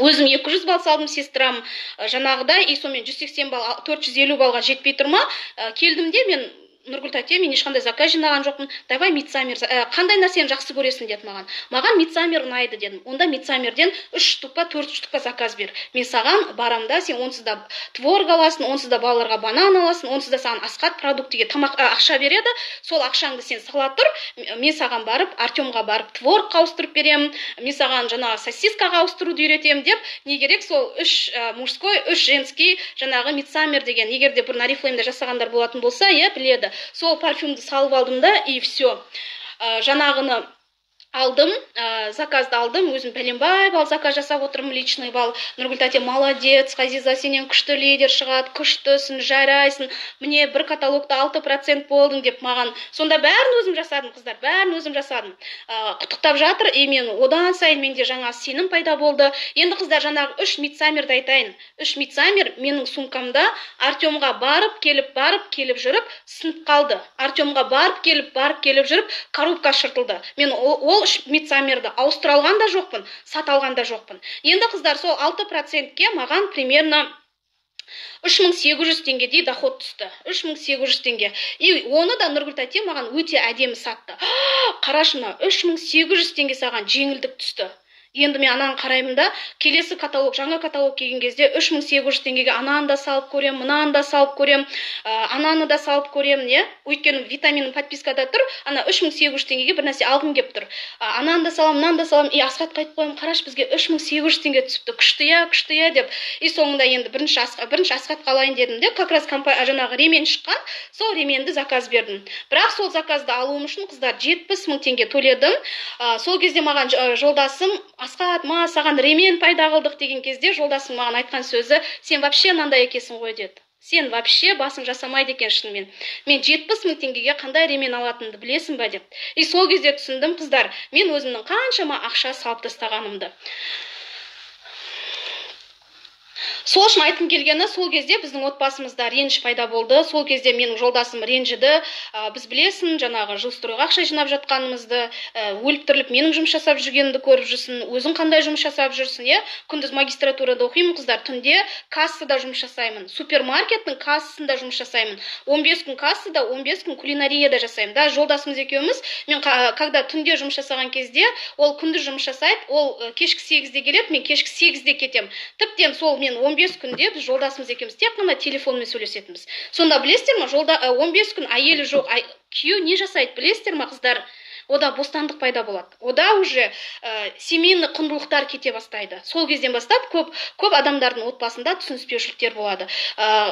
Өзім 200 балл салдым, сестрам жаңағыдай, и сонымен 180 балл 450 баллға жетпей тұр ма? Келдім де мен Нұргүл тәте, мен ешқандай заказ жинаған жоқпын, давай Мидсаммер, қандай нәрсені жақсы көресің деді маған. Маған Мидсаммер ұнайды дедім. Онда Мидсаммерден 3 штук па, 4 штук па заказ бер. Мен саған барам да, сен онсыз да творог аласың, онсыз да балаларға банан аласың, онсыз да саған Асхат продуктіге тамақ ақша береді, сол ақшаңды сен сала тұр, мен саған барып, Артемға барып творогқа ауыстырып беремін, мен саған жаңағы сосискаға ауыстыруды үйретемін деп. Не керек, сол 3 мужской, 3 женский жаңағы Мидсаммер деген, егер де бұрын Орифлеймде жасағандар болатын болса, иә, біледі. Сол парфюмді салып алдым да, и все. Жаңағыны алдым, заказды алдым, өзім пәленбай балл заказ жасап отырмын, личный балл. Нұргүл тәте молодец, Ғазиза, сенен күшті лидер шығады, күштісің, жарайсың, міне бір каталогта 6% болдың деп маған. Сонда бәрін өзім жасадым, қыздар, бәрін өзім жасадым. Құттықтап жатыр, и мен одан сайын менде жаңа сенім пайда болды. Енді, қыздар, жаңағы 3 Мидсаммерді айтайын. 3 Мидсаммер менің сумкамда Артемға барып келіп, барып келіп жүріп сынып қалды. Артемға барып келіп, барып келіп жүріп коробка шыртылды. Мен ол 3 Мидсаммерді ауыстыра алған да жоқпын, сата алған да жоқпын. Енді, қыздар, сол 6%-ке маған примерно 3800 теңгедей доход түсті. 3800 теңге. И оны да Нұргүл тәте маған өте әдемі сатты. Қарашы, мына 3800 теңге саған жеңілдік түсті. Енді мен ананы қараймын да, келесі каталог, жаңа каталог келген кезде 3800 теңгеге ананы да салып көрем, мынаны да салып көрем, ананы да салып көрем, не? Өйткені витаминім подпискада тұр, ана 3800 теңгеге бір нәрсе алғым кеп тұр. Ананы да салам, мынаны да салам, и Асхатқа айтып қоямын, қарашы, бізге 3800 теңге түсіпті, күшті я, күшті я деп. И соңында енді бірінші Асхатқа алайын дедім де, как раз жаңағы ремень шыққан, сол ременді заказ бердім. Бірақ сол заказды алуым үшін, қыздар, 70 мың теңге төледім. Сол кезде маған жолдасым Асхат, ма, саған ремен пайда қылдық деген кезде жолдасым маған айтқан сөзі, сен вообще мынандай екенсің ғой деді. Сен вообще басың жасамайды екен шынымен. Мен 70 мың теңгеге қандай ремен алатынымды білесің ба деп. И сол кезде түсіндім, қыздар, мен өзімнің қаншама ақша салып тастағанымды. Сол үшін айтқым келгені, сол кезде біздің отбасымызда реніш пайда болды. Сол кезде менің жолдасым ренжіді. Біз білесің, жаңағы жилстройға ақша жинап жатқанымызды, өліп тіріліп менің жұмыс жасап жүргенімді көріп жүрсің, өзің қандай жұмыс жасап жүрсің, иә? Күндіз магистратурада оқимын, қыздар, түнде кассада жұмыс жасаймын. Супермаркеттің кассасында жұмыс жасаймын. 15 күн кассада, 15 күн кулинарияда жасаймын. Да, жолдасымыз екеуміз, мен когда түнде жұмыс жасаған кезде, ол күндіз жұмыс жасайды, ол кешкі 8-де келеді, мен кешкі 8-де кетемін. Тіптен сол мен 15 күнде біз жолдасымыз екеуміз тек қана телефонмен сөйлесетінбіз. Сонда білесіздер ма, жолда 15 күн әйелі жоқ, күйеу не жасайды білесіздер ма, қыздар? Ода бостандық пайда болады. Ода уже семейный құндылықтар кете бастайды. Сол кезден бастап көп адамдардың отбасында түсініспеушіліктер болады.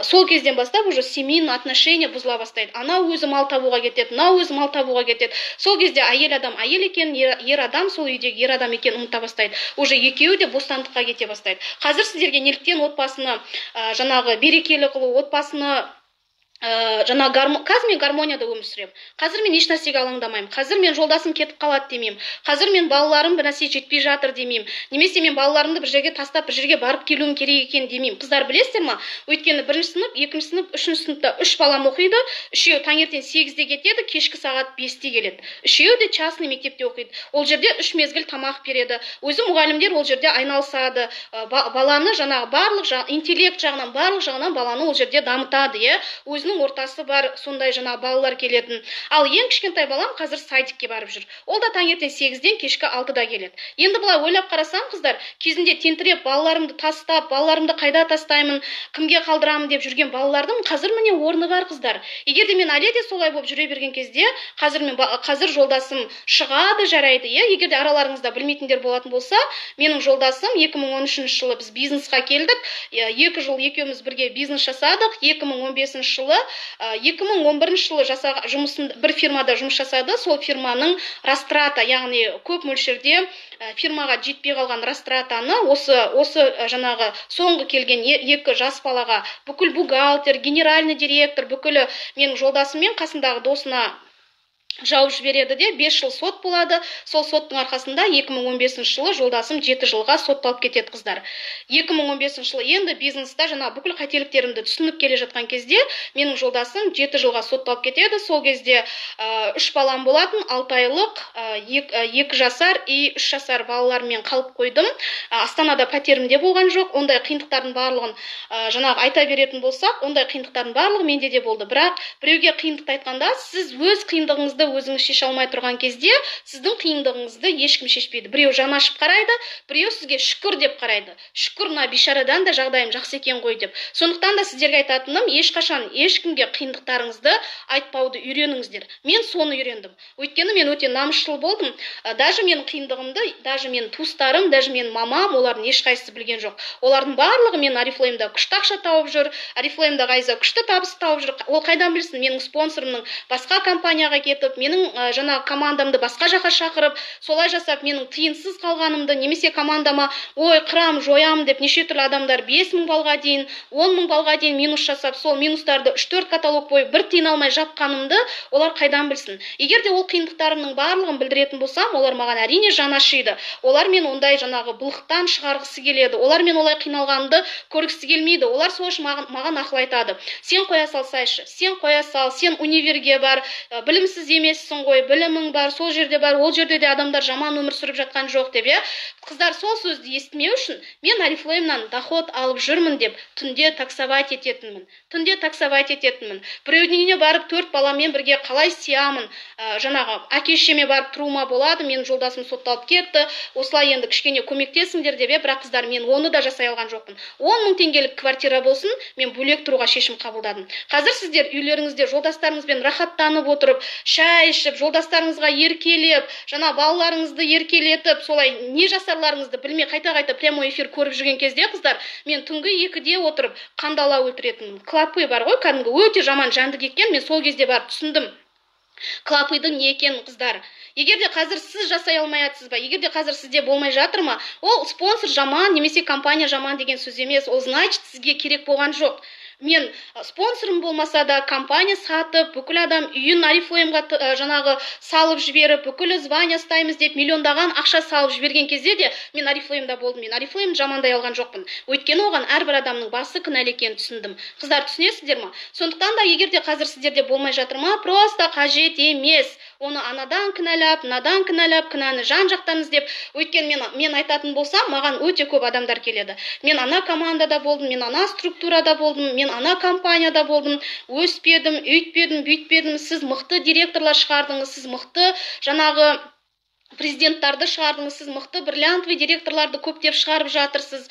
Сол кезден бастап уже семейный отношения бұзыла бастайды. Ана өзі мал табуға кетеді, мынау өзі мал табуға кетеді. Сол кезде әйел адам әйел екенін, ер адам сол үйдегі ер адам екенін ұмыта бастайды. Уже екеуі де бостандыққа кете бастайды. Қазір сіздерге неліктен отбасыны жаңағы берекелі қылу, отбасыны жаңа қазір мен гармонияда өмір сүремін. Қазір мен еш нәрсеге алаңдамаймын. Қазір мен жолдасым кетіп қалады демеймін. Қазір мен балаларым бір нәрсе жетпей жатыр демеймін. Немесе мен балаларымды бір жерге тастап бір жерге барып келуім керек екен демеймін. Қыздар, білесіздер ма? Өйткені бірінші сынып, екінші сынып, үшінші сыныпта 3 балам оқиды. Үшеуі таңертең 8-де кетеді, кешкі сағат 5-те келеді. Үшеуі де частный мектепте оқиды. Ол жерде 3 мезгіл тамақ береді. Өзі мұғалімдер ол жерде айналысады. Баланы жаңағы барлық интеллект жағынан, барлық жағынан баланы ол жерде дамытады, иә? Өзінің Өзінің ортасы бар, сондай жаңа балалар келетін. Ал ең кішкентай балам қазір садикке барып жүр. Ол да таңертең 8-ден кешкі 6-да келеді. Енді былай ойлап қарасам, қыздар, кезінде тентіреп, балаларымды тастап, балаларымды қайда тастаймын, кімге қалдырамын деп жүрген балалардың қазір, міне, орны бар, қыздар. Егер де мен әлі де солай болып жүре берген кезде, қазір жолдасым шығады, жарайды, иә. Егер де араларыңызда білмейтіндер болатын болса, менің жолдасым, 2013 жылы біз бизнесқа келдік, 2 жыл екеуміз бірге бизнес жасадық. 2015 жылы, 2011 жылы жасаған жұмысын, бір фирмада жұмыс жасады. Сол фирманың растрата, яғни көп мөлшерде фирмаға жетпей қалған растратаны осы жаңағы соңғы келген екі жас балаға, бүкіл бухгалтер, генеральный директор, бүкілі менің жолдасым мен қасындағы досына жауып жібереді де, 5 жыл сот болады. Сол соттың арқасында 2015 жылы жолдасым 7 жылға сотталып кетеді, қыздар. 2015 жылы енді бизнеста жаңа бүкіл қателіктерімді түсініп келе жатқан кезде менің жолдасым 7 жылға сотталып кетеді. Сол кезде үш балам болатын: 6 айлық, 2 жасар и 3 жасар балалармен қалып қойдым. Астанада пәтерім де болған жоқ. Ондай қиындықтардың барлығын жаңағы айта беретін болсақ, ондай қиындықтардың барлығы менде де болды. Бірақ біреуге қиындықты айтқанда, сіз өз қиындығыңызды өзіңіз шеше алмай тұрған кезде, сіздің қиындығыңызды ешкім шешпейді. Біреу жаны ашып қарайды, біреу сізге шүкір деп қарайды: шүкір, мына бейшарадан да жағдайым жақсы екен ғой деп. Сондықтан да сіздерге айтатыным: ешқашан ешкімге қиындықтарыңызды айтпауды үйреніңіздер. Мен соны үйрендім, өйткені мен өте намысшыл болдым. Даже менің қиындығымды, даже менің туыстарым, даже менің мамам, олардың ешқайсысы білген жоқ. Олардың барлығы мен Орифлеймда күшті ақша тауып жүр, Орифлеймдағы Айза күшті табыс тауып жүр. Ол қайдан білсін менің спонсорымның басқа компанияға кетіп, менің жаңағы командамды басқа жаққа шақырып, солай жасап, менің тиынсыз қалғанымды, немесе командама ой, қырам, жоямын деп неше түрлі адамдар 5000 баллға дейін, 10 000 баллға дейін минус жасап, сол минустарды 3-4 каталог бойы бір тиын алмай жапқанымды олар қайдан білсін? Егер де ол қиындықтарымның барлығын білдіретін болсам, олар маған, әрине, жаны ашиды. Олар мен ондай жаңағы былықтан шығарғысы келеді. Олар мен олай қиналғанымды көргісі келмейді. Олар сол үшін маған ақыл айтады: сен қоя салсайшы, сен қоя сал, сен универге бар, білімсіз емессің ғой, білімің бар, сол жерде бар, ол жерде де адамдар жаман өмір сүріп жатқан жоқ деп, иә. Қыздар, сол сөзді естімеу үшін мен Орифлеймнан доход алып жүрмін деп түнде таксовать ететінмін, түнде таксовать ететінмін. Біреудің үйіне барып, төрт баламмен бірге қалай сиямын? Жаңағы әке шешеме барып тұруыма болады, менің жолдасым сотталып кетті, осылай енді кішкене көмектесіңдер деп, иә. Бірақ, қыздар, мен оны да жасай алған жоқпын. 10 000 теңгелік квартира болсын, мен бөлек тұруға шешім қабылдадым. Қазір сіздер үйлеріңізде жолдастарыңызбен рахаттанып отырып, шай ішіп, жолдастарыңызға еркелеп, жаңа балаларыңызды еркелетіп, солай не жасарларыңызды білмей, қайта қайта прямой эфир көріп жүрген кезде, қыздар, мен түнгі 2-де отырып қандала өлтіретінмін. Клопы бар ғой, кәдімгі өте жаман жәндік екен. Мен сол кезде барып түсіндім клопыдың не екенін. Қыздар, егер де қазір сіз жасай алмай жатсыз ба, егер де қазір сізде болмай жатыр ма, ол спонсор жаман немесе компания жаман деген сөз емес. Ол, значит, сізге керек болған жоқ. Мен спонсорым болмаса да, компания сатып, бүкіл адам үйін Орифлеймға жаңағы салып жіберіп, бүкілі звание ұстаймыз деп миллиондаған ақша салып жіберген кезде де мен Орифлеймда болдым. Мен Орифлеймді жамандай алған жоқпын, өйткені оған әрбір адамның басы кінәлі екенін түсіндім. Қыздар, түсінесіздер ма? Сондықтан да егер де қазір сіздерде болмай жатыр ма, просто қажет емес оны анадан кінәлап, мынадан кінәлап, кінәні жан жақтан іздеп. Өйткені мен айтатын болсам, маған өте көп адамдар келеді: мен ана командада болдым, мен ана структурада болдым, мен ана компанияда болдым, өспедім, өйтпедім, бүйтпедім, сіз мықты директорлар шығардыңыз, сіз мықты жаңағы президенттарды шығардыңыз, сіз мықты бриллиантовый директорларды көптеп шығарып жатырсыз,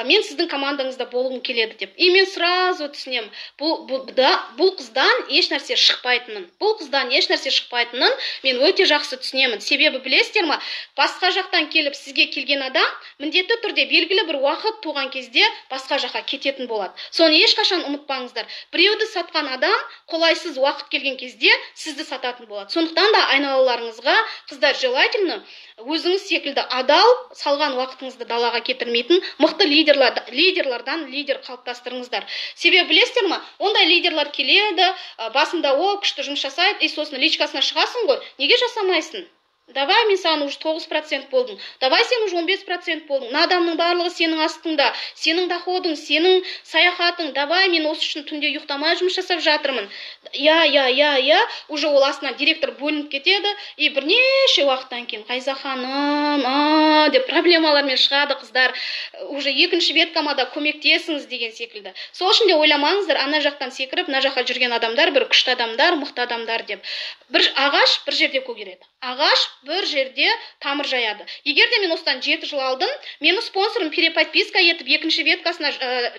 мен сіздің командаңызда болғым келеді деп. И мен сразу түсінемін бұл қыздан еш нәрсе шықпайтынын. Бұл қыздан еш нәрсе шықпайтынын мен өте жақсы түсінемін. Себебі білесіздер ма, басқа жақтан келіп сізге келген адам міндетті түрде белгілі бір уақыт туған кезде басқа жаққа кететін болады. Соны ешқашан ұмытпаңыздар. Біреуді сатқан адам қолайсыз уақыт келген кезде сізді сататын болады. Сондықтан да айналаларыңызға, қыздар, желательно өзіңіз секілді адал, салған уақытыңызды далаға кетірмейтін мықты лидерлардан лидер қалыптастырыңыздар. Себебі білесіздер ма, ондай лидерлар келеді, басында о күшті жұмыс жасайды, и сосын личкасына шығасың ғой: неге жасамайсың? Давай, мен саған уже 9% болдым, давай, сен уже 15% болдың, мына адамның барлығы сенің астыңда, сенің доходың, сенің саяхатың, давай, мен осы үшін түнде ұйықтамай жұмыс жасап жатырмын. Иә, иә, иә, иә. Уже ол астынан директор бөлініп кетеді, и бірнеше уақыттан кейін: «Ғайза ханым», а деп проблемалармен шығады, қыздар, уже «екінші веткама да көмектесіңіз» деген секілді. Сол үшін де ойламаңыздар, ана жақтан секіріп мына жаққа жүрген адамдар бір күшті адамдар, мықты адамдар деп. Бір ағаш бір жерде көгереді, ағаш бір жерде тамыр жаяды. Егер де мен осыдан 7 жыл алдын мені спонсорым переподписка етіп, екінші веткасына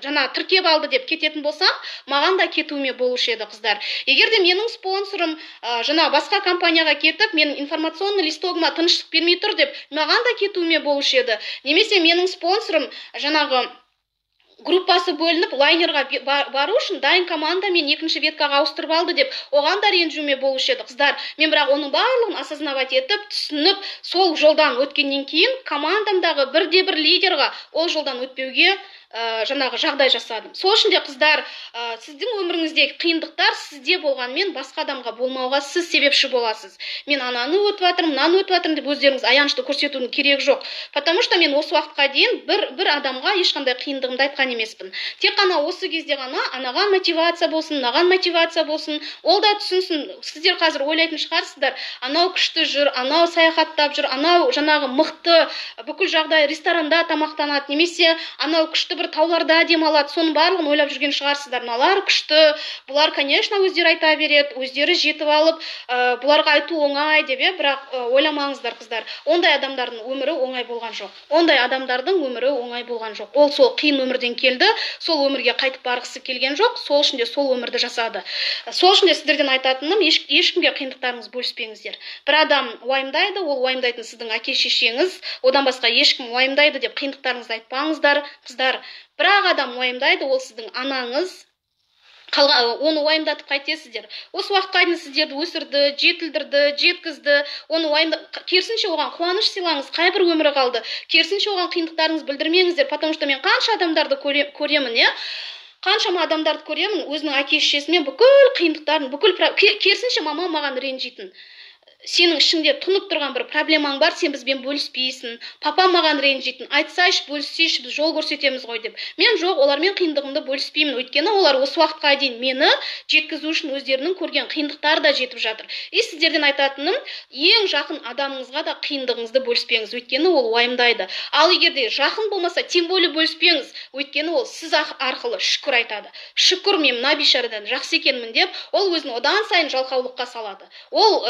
жаңа тіркеп алды деп кететін болсам, маған да кетуіме болушы еді, қыздар. Егер де менің спонсорым жаңа басқа компанияға кетіп, менің информационный листогыма тыныштық бермей тұр деп, маған да кетуіме болушы еді. Немесе менің спонсорым жаңағы группасы бөлініп, лайнерға бару үшін дайын командамен екінші веткаға ауыстырып алды деп, оған да ренжуіме болушы еді, қыздар. Мен бірақ оның барлығын осознавать етіп, түсініп, сол жолдан өткеннен кейін командамдағы бірде бір лидерға ол жолдан өтпеуге жаңағы жағдай жасадым. Сол үшін де, қыздар, сіздің өміріңіздегі қиындықтар сізде болғанымен, басқа адамға болмауға сіз себепші боласыз. «Мен ананы өтіп жатырмын, мынаны өтіп жатырмын» деп өздеріңіз аянышты көрсетудің керегі жоқ, потому что мен осы уақытқа дейін бір адамға ешқандай қиындығымды айтқан емеспін. Тек қана осы кезде ғана анаған мотивация болсын, мынаған мотивация болсын, ол да түсінсін. Сіздер қазір ойлайтын шығарсыздар: анау күшті жүр, анау саяхаттап жүр, анау жаңағы мықты, бүкіл жағдай ресторанда тамақтанады немесе анау күшті бір тауларда демалады. Соның барлығын ойлап жүрген шығарсыздар: мыналар күшті, бұлар, конечно, өздері айта береді, өздері жетіп алып, бұларға айту оңай деп, иә. Бірақ ойламаңыздар, қыздар, ондай адамдардың өмірі оңай болған жоқ. Ондай адамдардың өмірі оңай болған жоқ. Ол сол қиын өмірден келді, сол өмірге қайтып барғысы келген жоқ, сол үшін де сол өмірді жасады. Сол үшін де сіздерден айтатыным: ешкімге қиындықтарыңызды бөліспеңіздер. Бір адам уайымдайды, ол уайымдайтын сіздің әке шешеңіз, одан басқа ешкім уайымдайды деп қиындықтарыңызды айтпаңыздар, қыздар. Бір ақ адам уайымдайды, ол сіздің анаңыз. Қалған оны уайымдатып қайтесіздер? Осы уақытқа дейін сіздерді өсірді, жетілдірді, жеткізді. Оны уайымда, керісінше, оған қуаныш сыйлаңыз, қай бір өмірі қалды. Керісінше, оған қиындықтарыңызды білдірмеңіздер, потому что мен қанша адамдарды көремін, иә, қаншама адамдарды көремін, өзінің әке шешесімен бүкіл қиындықтарын, бүкіл, керісінше, мамам маған ренжитін: «Сенің ішіңде тұнып тұрған бір проблемаң бар, сен бізбен бөліспейсің». Папам маған ренжитін: «Айтсайшы, бөліссейші, біз жол көрсетеміз ғой», – деп. Мен жоқ, олармен қиындығымды бөліспеймін, өйткені олар осы уақытқа дейін мені жеткізу үшін өздерінің көрген қиындықтары да жетіп жатыр. И сіздерден айтатыным: ең жақын адамыңызға да қиындығыңызды бөліспеңіз, өйткені ол уайымдайды. Ал егер де жақын болмаса, тем более бөліспеңіз, өйткені ол сіз арқылы шүкір айтады: «Шүкір, мен мына бейшарадан жақсы екенмін», – деп, ол өзін одан сайын жалқаулыққа салады. Ол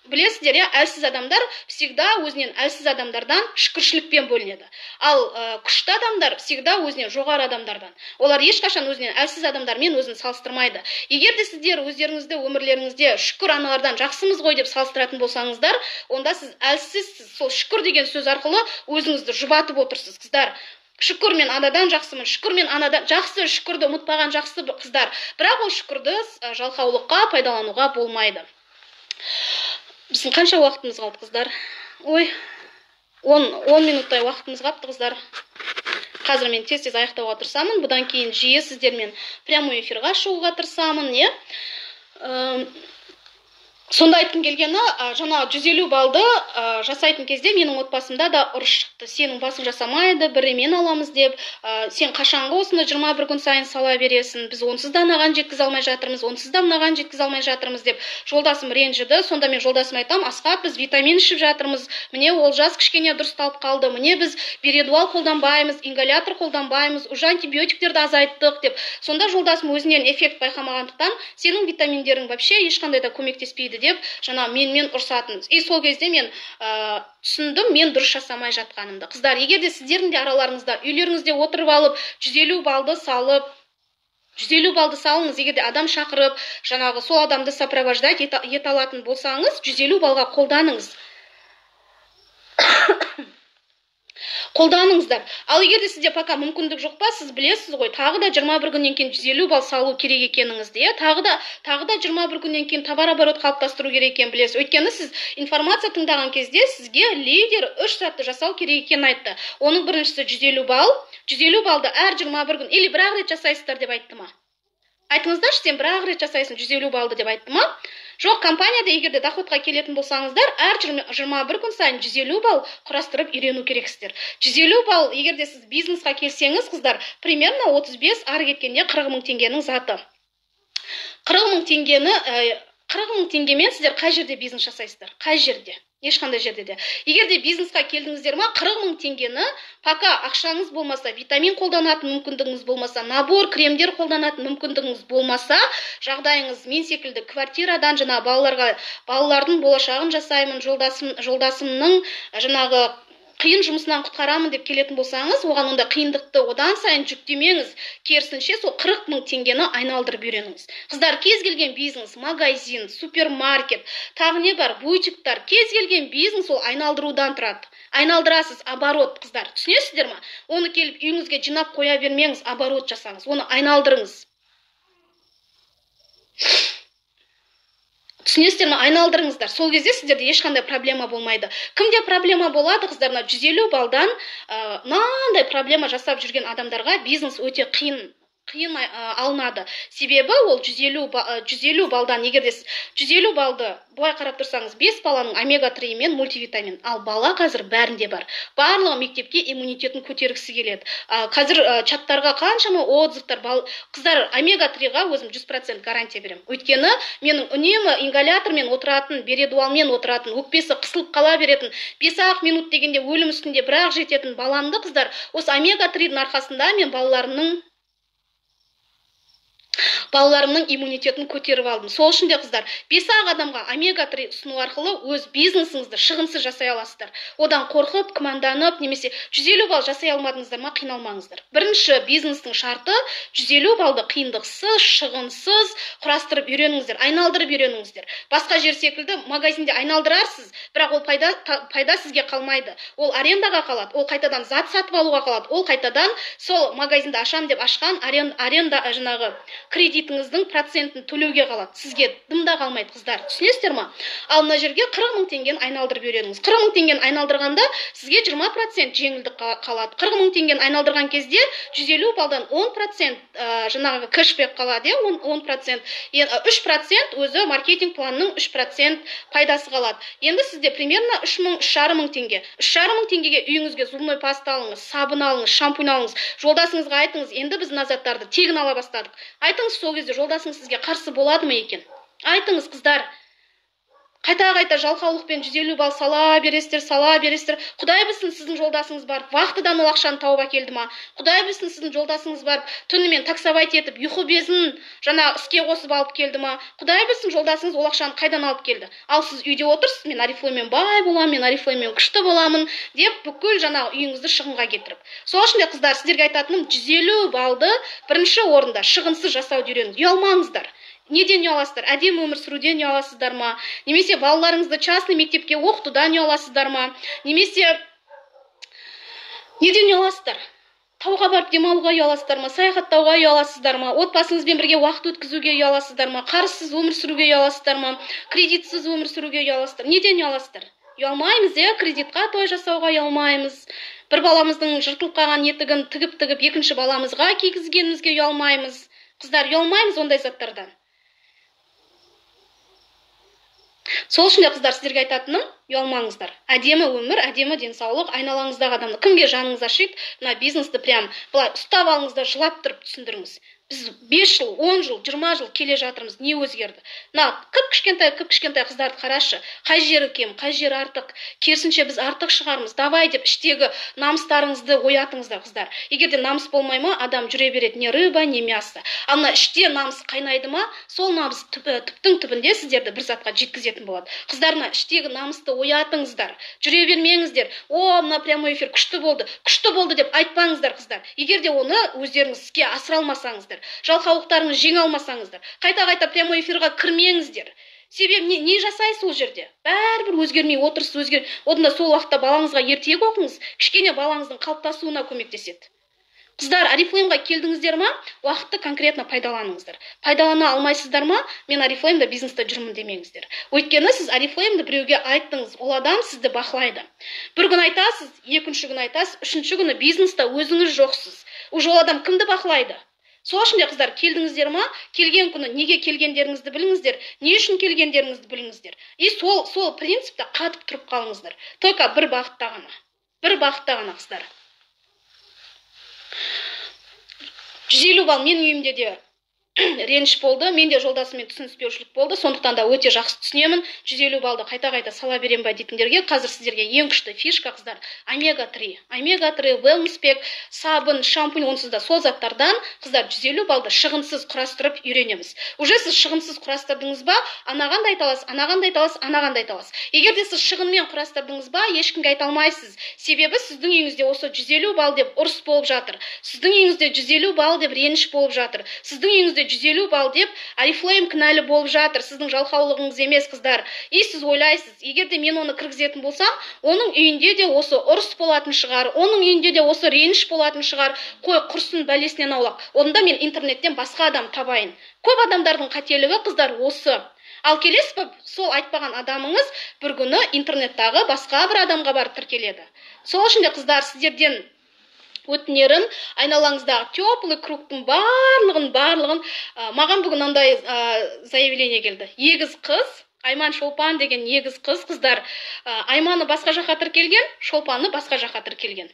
білесіздер, иә, әлсіз адамдар всегда өзінен әлсіз адамдардан шүкіршілікпен бөлінеді, ал күшті адамдар всегда өзінен жоғары адамдардан. Олар ешқашан өзінен әлсіз адамдармен өзін салыстырмайды. Егер де сіздер өздеріңізді өмірлеріңізде «шүкір, аналардан жақсымыз ғой» деп салыстыратын болсаңыздар, онда сіз әлсізсіз. Сол «шүкір» деген сөз арқылы өзіңізді жұбатып отырсыз, қыздар. «Шүкір, мен анадан жақсымын, шүкір, мен анадан жақсы». Шүкірді ұмытпаған жақсы, қыздар, бірақ ол шүкірді жалқаулыққа пайдалануға болмайды. Біздің қанша уақытымыз қалды, қыздар? Ой, 10 минуттай уақытымыз қалыпты, қыздар. Қазір мен тез тез аяқтауға тырысамын. Бұдан кейін жиі сіздермен прямой эфирға шығуға тырысамын, иә. Сонда айтқым келгені, жаңа 150 баллды жасайтын кезде менің отбасымда да ұрыс шықты: «Сенің басың жасамайды, бір ремен аламыз», – деп, «Сен қашанғы осыны 21 күн сайын сала бересің? Біз онсыз да анаған жеткізе алмай жатырмыз, онсыз да мынаған жеткізе алмай жатырмыз», – деп жолдасым ренжіді. Сонда мен жолдасыма айтамын: «Асхат, біз витамин ішіп жатырмыз, міне, Олжас кішкене дұрысталып қалды, міне, біз бередуал қолданбаймыз, ингалятор қолданбаймыз, уже антибиотиктерді азайттық», – деп. Сонда жолдасым өзінен эффект байқамағандықтан: «Сенің витаминдерің вообще ешқандай да көмектеспейді», – деп жаңа менімен ұрсатын. И сол кезде мен түсіндім мен дұрыс жасамай жатқанымды. Қыздар, егер де сіздердің де араларыңызда, үйлеріңізде отырып алып 150 баллды салып, 150 баллды салыңыз. Егер де адам шақырып, жаңағы сол адамды сопровождать ете алатын болсаңыз, 150 баллға қолданыңыз, қолданыңыздар. Ал егер де сізде пока мүмкіндік жоқ па, сіз білесіз ғой, тағы да 21 күннен кейін 150 балл салу керек екеніңізді, иә, тағы да 21 күннен кейін товарооборот қалыптастыру керек екенін білесіз, өйткені сіз информация тыңдаған кезде сізге лидер үш затты жасау керек екенін айтты. Оның біріншісі 150 балл. 150 баллды әр 21 күн или бір ақ рет жасайсыздар деп айтты ма? Айтыңыздаршы, сен бір-ақ рет жасайсың 150 баллды деп айтты ма? Жоқ, компанияда егер де доходқа келетін болсаңыздар, әр 21 күн сайын 150 балл құрастырып үйрену керексіздер. 150 балл, егер де сіз бизнесқа келсеңіз, қыздар, примерно 35, ары кеткенде 40 мың теңгенің заты. 40 мың теңгені, 40 мың теңгемен сіздер қай жерде бизнес жасайсыздар? Қай жерде? Ешқандай жерде де. Егер де бизнесқа келдіңіздер ма, 40 мың теңгені пока ақшаңыз болмаса, витамин қолданатын мүмкіндігіңіз болмаса, набор кремдер қолданатын мүмкіндігіңіз болмаса, жағдайыңыз мен секілді квартирадан жаңа балаларға, балалардың болашағын жасаймын, жолдасымның жаңағы қиын жұмысынан құтқарамын деп келетін болсаңыз, оған онда қиындықты одан сайын жүктемеңіз. Керісінше, сол 40 мың теңгені айналдырып үйреніңіз. Қыздар, кез келген бизнес, магазин, супермаркет, тағы не бар, бутиктар, кез келген бизнес ол айналдырудан тұрады. Айналдырасыз, оборот, қыздар. Түсінесіздер ма? Оны келіп үйіңізге жинап қоя бермеңіз, оборот жасаңыз, оны айналдырыңыз. Түсінесіздер ме? Айналдырыңыздар. Сол кезде сіздерде ешқандай проблема болмайды. Кімде проблема болады, қыздар? Мына 150 балдан мынандай проблема жасап жүрген адамдарға бизнес өте қиын алынады. Себебі ол 150 балдан, егер де сіз 150 балды былай қарап тұрсаңыз, 5 баланың омега-3 мен мультивитамин. Ал бала қазір бәрінде бар. Барлығы мектепке иммунитетін көтергісі келеді. Қазір чаттарға қаншама отзывтар. Қыздар, омега-3-ға өзім 100% гарантия беремін. Өйткені менің үнемі ингалятормен отыратын, бередуалмен отыратын, өкпесі қысылып қала беретін, 5-ақ минут дегенде өлім үстінде бірақ жететін баламды, қыздар, осы омега-3-дің арқасында мен балаларымның иммунитетін көтеріп алдым. Сол үшін де, қыздар, 5-ақ адамға омега-3 ұсыну арқылы өз бизнесіңізді шығынсыз жасай аласыздар. Одан қорқып, күмәнданып, немесе 150 балл жасай алмадыңыздар ма, қиналмаңыздар. Бірінші бизнестің шарты 150 баллды қиындықсыз, шығынсыз құрастырып үйреніңіздер, айналдырып үйреніңіздер. Басқа жер секілді магазинде айналдырарсыз, бірақ ол пайда сізге қалмайды. Ол арендаға қалады, ол қайтадан зат сатып алуға қалады, ол қайтадан сол магазинді ашам деп ашқан аренда жаңағы кредитіңіздің процентін төлеуге қалады. Сізге дым да қалмайды, қыздар. Түсінесіздер ма? Ал мына жерге 40 мың теңгені айналдырып үйреніңіз. 40 мың теңгені айналдырғанда сізге 20% жеңілдік қалады. 40 мың теңгені айналдырған кезде 150 балдан 10% жаңағы кэшбэк қалады, 10%. 3% өзі маркетинг планның 3% пайдасы қалады. Енді сізде примерно 3,5 мың теңге. 3,5 мың теңгеге үйіңізге зубной паста алыңыз, сабын алыңыз, шампунь алыңыз. Жолдасыңызға айтыңыз, енді біз мына заттарды тегін ала бастадық. Айтыңыз, сол кезде жолдасыңыз сізге қарсы болады ма екен? Айтыңыз, қыздар. Қайта-қайта жалқаулықпен 150 балл сала бересіздер, сала бересіздер. Құдай білсін, сіздің жолдасыңыз барып, вахтадан ол ақшаны тауып әкелді ма? Құдай білсін, сіздің жолдасыңыз барып, түнімен таксовать етіп, ұйқы безін жаңа іске қосып алып келді ма? Құдай білсін, жолдасыңыз ол ақшаны қайдан алып келді? Ал сіз үйде отырсыз, мен Орифлейммен бай боламын, мен Орифлейммен күшті боламын деп бүкіл жаңағы үйіңізді шығынға кетіріп. Сол үшін де, қыздар, сіздерге айтатыным, 150 баллды бірінші орында шығынсыз жасауды үйреніңіз. Ұялмаңыздар. Неден ұяласыздар? Әдемі өмір сүруден ұяласыздар ма? Немесе балаларыңызды частный мектепке оқытудан ұяласыздар ма? Немесе неден ұяласыздар? Тауға барып демалуға ұяласыздар ма? Саяхаттауға ұяласыздар ма? Отбасыңызбен бірге уақыт өткізуге ұяласыздар ма? Қарызсыз өмір сүруге ұяласыздар ма? Кредитсіз өмір сүруге ұяласыздар? Неден ұяласыздар? Ұялмаймыз, иә? Кредитқа той жасауға ұялмаймыз. Бір баламыздың жыртылып қалған етігін тігіп-тігіп екінші баламызға кигізгенімізге ұялмаймыз. Қыздар, ұялмаймыз ондай заттардан. Сол үшін де, қыздар, сіздерге айтатыным, ұялмаңыздар. Әдемі өмір, әдемі денсаулық, айналаңыздағы адамды, кімге жаныңыз ашиды, мына бизнесті прям былай ұстап алыңыз да жылап тұрып түсіндіріңіз. Біз 5 жыл, 10 жыл, 20 жыл келе жатырмыз, не өзгерді? Мына кіп-кішкентай, кіп-кішкентай қыздарды қарашы, қай жері кем, қай жері артық, керісінше біз артық шығармыз, давай деп іштегі намыстарыңызды оятыңыздар, қыздар. Егер де намыс болмай ма, адам жүре береді, не рыба, не мясо. Ал мына іште намыс қайнайды ма, сол намыс түптің түбінде сіздерді бір затқа жеткізетін болады. Қыздар, мына іштегі намысты оятыңыздар, жүре бермеңіздер. О, мына прямой эфир күшті болды, күшті болды деп айтпаңыздар, қыздар. Егер де оны өздеріңіз іске асыра алмасаңыздар, жалқаулықтарыңызды жеңе алмасаңыздар, қайта-қайта прямой эфирға кірмеңіздер. Себебі не жасайсыз ол жерде? Бәрібір өзгермей отырсыз, өзгер. Одан да сол уақытта балаңызға ертегі оқыңыз, кішкене балаңыздың қалыптасуына көмектеседі. Қыздар, Орифлеймға келдіңіздер ма? Уақытты конкретно пайдаланыңыздар. Пайдалана алмайсыздар ма? Мен Орифлеймда бизнесте жүрмін демеңіздер. Өйткені сіз Орифлеймді біреуге айттыңыз, ол адам сізді бақылайды. Бір күн айтасыз, екінші күн айтасыз, үшінші күні бизнесте өзіңіз жоқсыз. Уже ол адам кімді бақылайды? Сол үшін де, қыздар, келдіңіздер ма, келген күні неге келгендеріңізді біліңіздер, не үшін келгендеріңізді біліңіздер. И сол принципте қатып тұрып қалыңыздар. Только бір бағытта ғана. Бір бағытта ғана, қыздар. 150 балл менің үйімде де реніш болды, менде жолдасыммен түсініспеушілік болды, сондықтан да өте жақсы түсінемін. 150 баллды қайта-қайта сала берем ба дейтіндерге қазір сіздерге ең күшті фишка, қыздар, омега-3. Омега-3, wellness pack, сабын, шампунь, онсыз да сол заттардан, қыздар, 150 баллды шығынсыз құрастырып үйренеміз. Уже сіз шығынсыз құрастырдыңыз ба, анаған да айта аласыз, анаған да айта аласыз, анаған да айта аласыз. Егер де сіз шығынмен құрастырдыңыз ба, ешкімге айта алмайсыз. Себебі сіздің үйіңізде осы 150 балл деп ұрыс болып жатыр. Сіздің үйіңізде 150 балл деп реніш болып жатыр. Сіздің үйіңізде 150 балл деп Орифлейм кінәлі болып жатыр, сіздің жалқаулығыңыз емес, қыздар. И сіз ойлайсыз, егер де мен оны кіргізетін болсам, оның үйінде де осы ұрыс болатын шығар, оның үйінде де осы реніш болатын шығар, қой құрсын, бәлесінен аулақ, онда мен интернеттен басқа адам табайын. Көп адамдардың қателігі, қыздар, осы. Ал келесі сол айтпаған адамыңыз бір күні интернеттағы басқа бір адамға барып тіркеледі. Сол үшін де, қыздар, сіздерден өтінерім, айналаңыздағы теплый кругтың барлығын, маған бүгін мынандай заявление келді. Егіз қыз, Айман Шолпан деген егіз қыз, қыздар, Айманы басқа жаққа тіркелген, Шолпаны басқа жаққа тіркелген.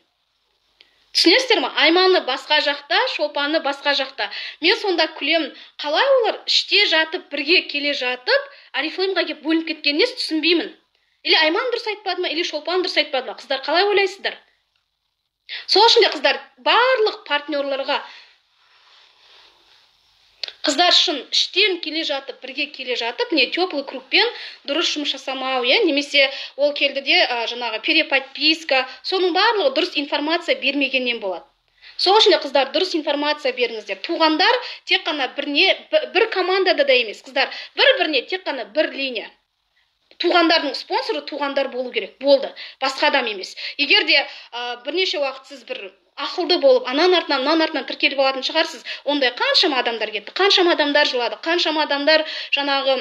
Түсінесіздер ме? Айманы басқа жақта, Шолпаны басқа жақта. Мен сонда күлемін, қалай олар іште жатып, бірге келе жатып, Орифлеймға келіп бөлініп кеткеніне түсінбеймін. Или Айман дұрыс айтпады ма, или Шолпан дұрыс айтпады ма? Қыздар, қалай ойлайсыздар? Сол үшін де, қыздар, барлық партнерларға, қыздар, шын іштен келе жатып, бірге келе жатып, не теплый кругпен дұрыс жұмыс жасамау, иә, немесе ол келді де жаңағы переподписка, соның барлығы дұрыс информация бермегеннен болады. Сол үшін де, қыздар, дұрыс информация беріңіздер. Туғандар тек қана бірне, бір командада да емес, қыздар, бір-біріне тек қана бір линия. Туғандардың спонсоры туғандар болу керек, болды, басқа адам емес. Егер де бірнеше уақыт сіз бір ақылды болып, ананың артынан, мынаның артынан тіркеліп алатын шығарсыз, ондай қаншама адамдар кетті, қаншама адамдар жылады, қаншама адамдар жаңағы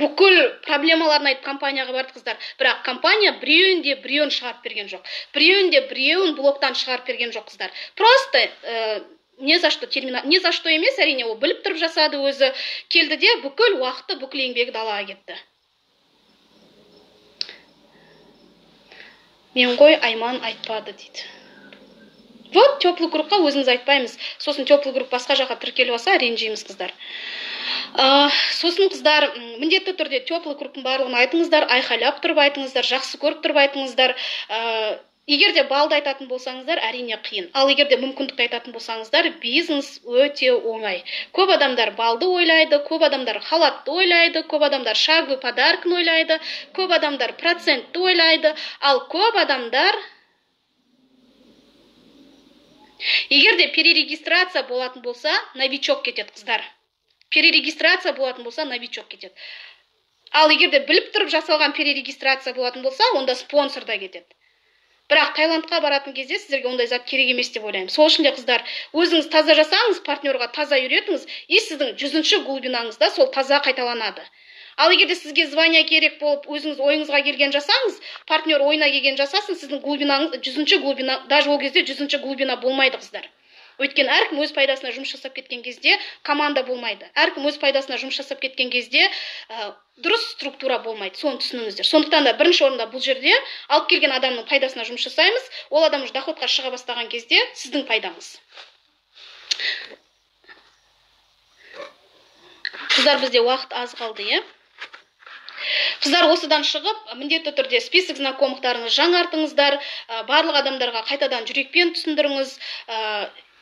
бүкіл проблемаларын айтып компанияға барды, қыздар. Бірақ компания біреуін де біреуін шығарып берген жоқ, біреуін де біреуін блоктан шығарып берген жоқ, қыздар. Просто не за что термина, не за что емес, әрине, ол біліп тұрып жасады өзі, келді де бүкіл уақыты, бүкіл еңбегі далаға кетті. Мен ғой, Айман айтпады дейді. Вот теплый кругқа өзіміз айтпаймыз. Сосын теплый круг басқа жаққа тіркеліп алса, ренжиміз, қыздар. Сосын, қыздар, міндетті түрде теплый кругтың барлығын айтыңыздар, айқайлап тұрып айтыңыздар, жақсы көріп тұрып айтыңыздар. Егер де балды айтатын болсаңыздар, әрине қиын. Ал егер де мүмкіндікті айтатын болсаңыздар, бизнес өте оңай. Көп адамдар балды ойлайды, көп адамдар халатты ойлайды, көп адамдар шаговый подаркін ойлайды, көп адамдар процентті ойлайды. Ал көп адамдар, егер де перерегистрация болатын болса, новичок кетеді, қыздар. Перерегистрация болатын болса, новичок кетеді. Ал егер де біліп тұрып жасалған перерегистрация болатын болса, онда спонсор да кетеді. Бірақ Таиландқа баратын кезде сіздерге ондай зат керек емес деп ойлаймын. Сол үшін де, қыздар, өзіңіз таза жасаңыз, партнерға таза үйретіңіз, и сіздің 100-ші глубинаңызда сол таза қайталанады. Ал егер де сізге звание керек болып, өзіңіз ойыңызға келген жасаңыз, партнер ойына келген жасасын, сіздің глубинаңыз 100-ші глубина, даже ол кезде 100-ші глубина болмайды, қыздар. Өйткені әркім өз пайдасына жұмыс жасап кеткен кезде команда болмайды. Әркім өз пайдасына жұмыс жасап кеткен кезде дұрыс структура болмайды. Соны түсініңіздер. Сондықтан да бірінші орында бұл жерде алып келген адамның пайдасына жұмыс жасаймыз. Ол адам уже доходқа шыға бастаған кезде сіздің пайдаңыз. Қыздар, бізде уақыт аз қалды, иә? Қыздар, осыдан шығып, міндетті түрде список знакомықтарыңызды жаңартыңыздар, барлық адамдарға қайтадан жүрекпен түсіндіріңіз.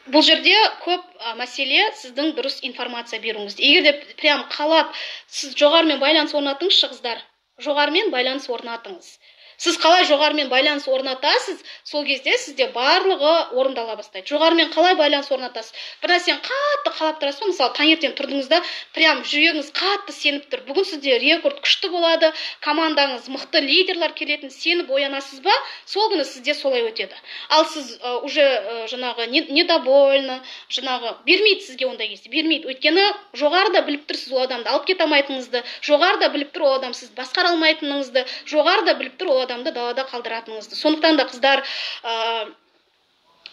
Бұл жерде көп мәселе сіздің дұрыс информация беруіңізде. Егер де прям қалап, сіз жоғарымен байланыс орнатыңызшы, қыздар. Жоғарымен байланыс орнатыңыз. Сіз қалай жоғарымен байланыс орнатасыз, сол кезде сізде барлығы орындала бастайды. Жоғарымен қалай байланыс орнатасыз? Бір нәрсені қатты қалап тұрасыз ғой, мысалы, таңертең тұрдыңыз да, прям жүрегіңіз қатты сеніп тұр. Бүгін сізде рекорд күшті болады, командаңыз мықты лидерлар келетін, сеніп оянасыз ба, сол күні сізде солай өтеді. Ал сіз уже жаңағы недовольны, жаңағы бермейді сізге ондай кезде, бермейді. Өйткені жоғарыда біліп тұр сіз ол адамды алып кете алмайтыныңызды, жоғарыда біліп тұр ол адам сізді басқара алмайтыныңызды, жоғарыда біліп тұр ол адамды далада қалдыратыныңызды. Сондықтан да, қыздар,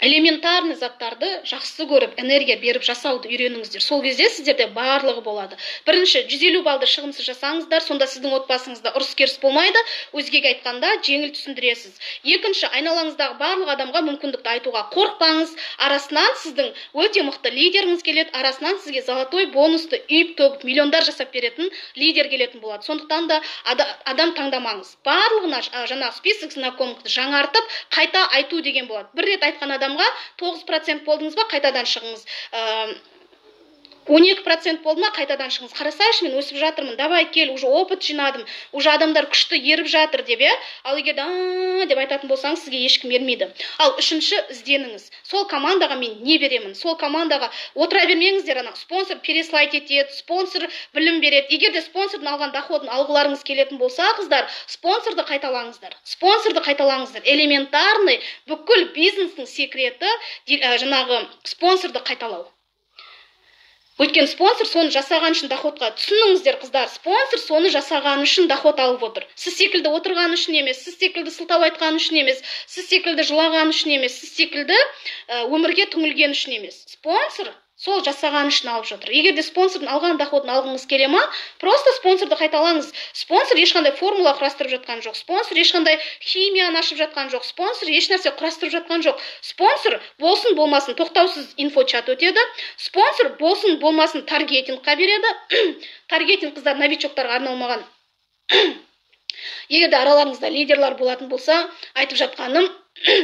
Элементарный заттарды жақсы көріп, энергия беріп жасауды үйреніңіздер. Сол кезде сіздерде барлығы болады. Бірінші, 150 баллды шығынсыз жасаңыздар, сонда сіздің отбасыңызда ұрыс керіс болмайды, өзгеге айтқанда жеңіл түсіндіресіз. Екінші, айналаңыздағы барлық адамға мүмкіндікті айтуға қорықпаңыз. Арасынан сіздің өте мықты лидеріңіз келеді, арасынан сізге золотой бонусты үйіп төгіп миллиондар жасап беретін лидер келетін болады. Сондықтан да адам таңдамаңыз. Барлығына жаңағы список знакомых жаңартып, қайта айту деген болады. Бір рет айтқан адамға 9% болдыңыз ба, қайтадан шығыңыз. 12% болды ма, қайтадан шығыңыз. Қарасайшы, мен өсіп жатырмын, давай кел, уже опыт жинадым, уже адамдар күшті еріп жатыр деп, иә. Ал егер де деп айтатын болсаңыз, сізге ешкім ермейді. Ал үшінші, ізденіңіз. Сол командаға мен не беремін? Сол командаға отыра бермеңіздер, ана спонсор переслать етеді, спонсор білім береді. Егер де спонсордың алған доходын алғыларыңыз келетін болса, қыздар, спонсорды қайталаңыздар. Спонсорды қайталаңыздар. Элементарный бүкіл бизнестің секреті жаңағы спонсорды қайталау. Өйткені спонсор соны жасаған үшін доходқа, түсініңіздер, қыздар, спонсор соны жасаған үшін доход алып отыр. Сіз секілді отырған үшін емес, сіз секілді сылтау айтқан үшін емес, сіз секілді жылаған үшін емес, сіз секілді өмірге түңілген үшін емес. Спонсор сол жасаған үшін алып жатыр. Егер де спонсордың алған доходын алғыңыз келе ма, просто спонсорды қайталаңыз. Спонсор ешқандай формула құрастырып жатқан жоқ, спонсор ешқандай химияны ашып жатқан жоқ, спонсор ешнәрсе құрастырып жатқан жоқ. Спонсор болсын болмасын тоқтаусыз инфочат өтеді, спонсор болсын болмасын таргетингқа береді. Таргетинг, қыздар, новичоктарға арналмаған. Егер де араларыңызда лидерлар болатын болса, айтып жатқаным,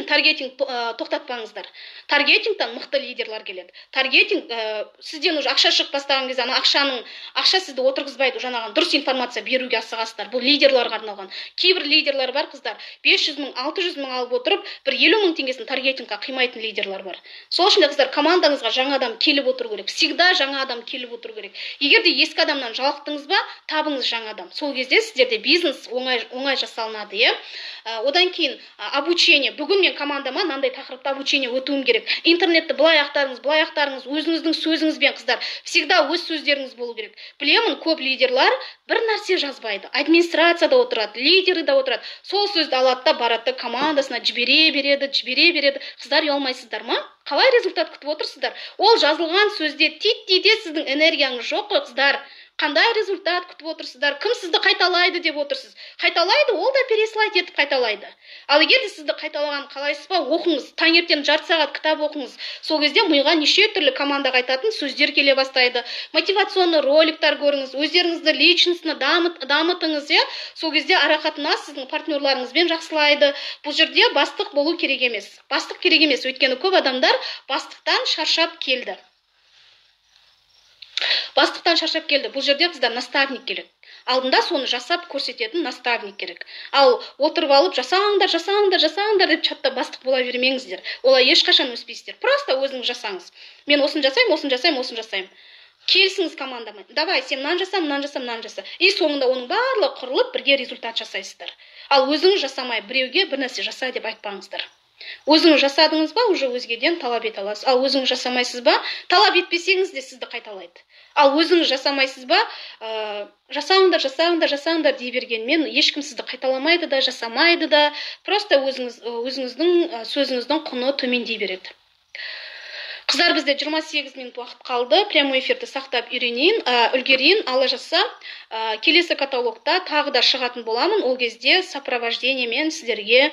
таргетинг тоқтатпаңыздар. Таргетингтан мықты лидерлар келеді. Таргетинг сізден уже ақша шығып бастаған кезде, ана ақшаның, ақша сізді отырғызбайды, уже анаған дұрыс информация беруге асығасыздар. Бұл лидерларға арналған. Кейбір лидерлар бар, қыздар, 500 мың, 600 мың алып отырып, бір 50 мың теңгесін таргетингқа қимайтын лидерлар бар. Сол үшін де, қыздар, командаңызға жаңа адам келіп отыру керек, всегда жаңа адам келіп отыру керек. Егер де ескі адамнан жалықтыңыз ба, табыңыз жаңа адам. Сол кезде сіздерде бизнес оңай, оңай жасалынады, иә. Одан кейін обучение. Бүгін мен командама мынандай тақырыпта обучение өтуім керек. Интернетті былай ақтарыңыз, былай ақтарыңыз, өзіңіздің сөзіңізбен, қыздар, всегда өз сөздеріңіз болу керек. Білемін, көп лидерлар бір нәрсе жазбайды, администрацияда отырады, лидері де отырады, сол сөзді алады да, барады да, командасына жібере береді, жібере береді. Қыздар, ұялмайсыздар ма? Қалай результат күтіп отырсыздар? Ол жазылған сөзде титтей де сіздің энергияңыз жоқ қой, қыздар. Қандай результат күтіп отырсыздар? Кім сізді қайталайды деп отырсыз? Қайталайды, ол да переслать етіп қайталайды. Ал егер де сізді қайталаған қалайсыз ба, оқыңыз, таңертең жарты сағат кітап оқыңыз. Сол кезде миға неше түрлі командаға айтатын сөздер келе бастайды. Мотивационный роликтар көріңіз, өздеріңізді личностно дамытыңыз, иә. Сол кезде арақатынас сіздің партнерларыңызбен жақсылайды. Бұл жерде бастық болу керек емес, бастық керек емес, өйткені көп адамдар бастықтан шаршап келді, бастықтан шаршап келді. Бұл жерде, қыздар, наставник керек. Алдында соны жасап көрсететін наставник керек. Ал отырып алып, жасаңдар, жасаңдар, жасаңдар деп чатта бастық бола бермеңіздер, олай ешқашан өспейсіздер. Просто өзіңіз жасаңыз: мен осыны жасаймын, осыны жасаймын, осыны жасаймын. Келісіңіз командамен: давай, сен мынаны жаса, мынаны жаса, мынаны жаса. И соңында оның барлығы құрылып, бірге результат жасайсыздар. Ал өзіңіз жасамай, біреуге бір нәрсе жаса деп айтпаңыздар. Өзіңіз жасадыңыз ба, уже өзгеден талап ете аласыз. Ал өзіңіз жасамайсыз ба, талап етпесеңіз де, сізді қайталайды. Ал өзіңіз жасамайсыз ба, жасаңдар, жасаңдар, жасаңдар дей бергенмен, ешкім сізді қайталамайды да, жасамайды да. Просто өзіңіздің сөзіңіздің құны төмендей береді. Қыздар, бізде 28 минут уақыт қалды. Прямой эфирді сақтап үйренейін, үлгерейін. Алла жазса, келесі каталогта тағы да шығатын боламын. Ол кезде сопровождениемен сіздерге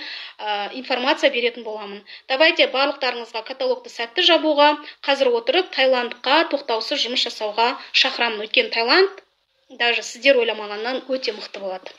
информация беретін боламын. Давайте, барлықтарыңызға каталогты сәтті жабуға, қазір отырып Таиландқа тоқтаусыз жұмыс жасауға шақырамын, өйткені Таиланд даже сіздер ойламағаннан өте мықты болады.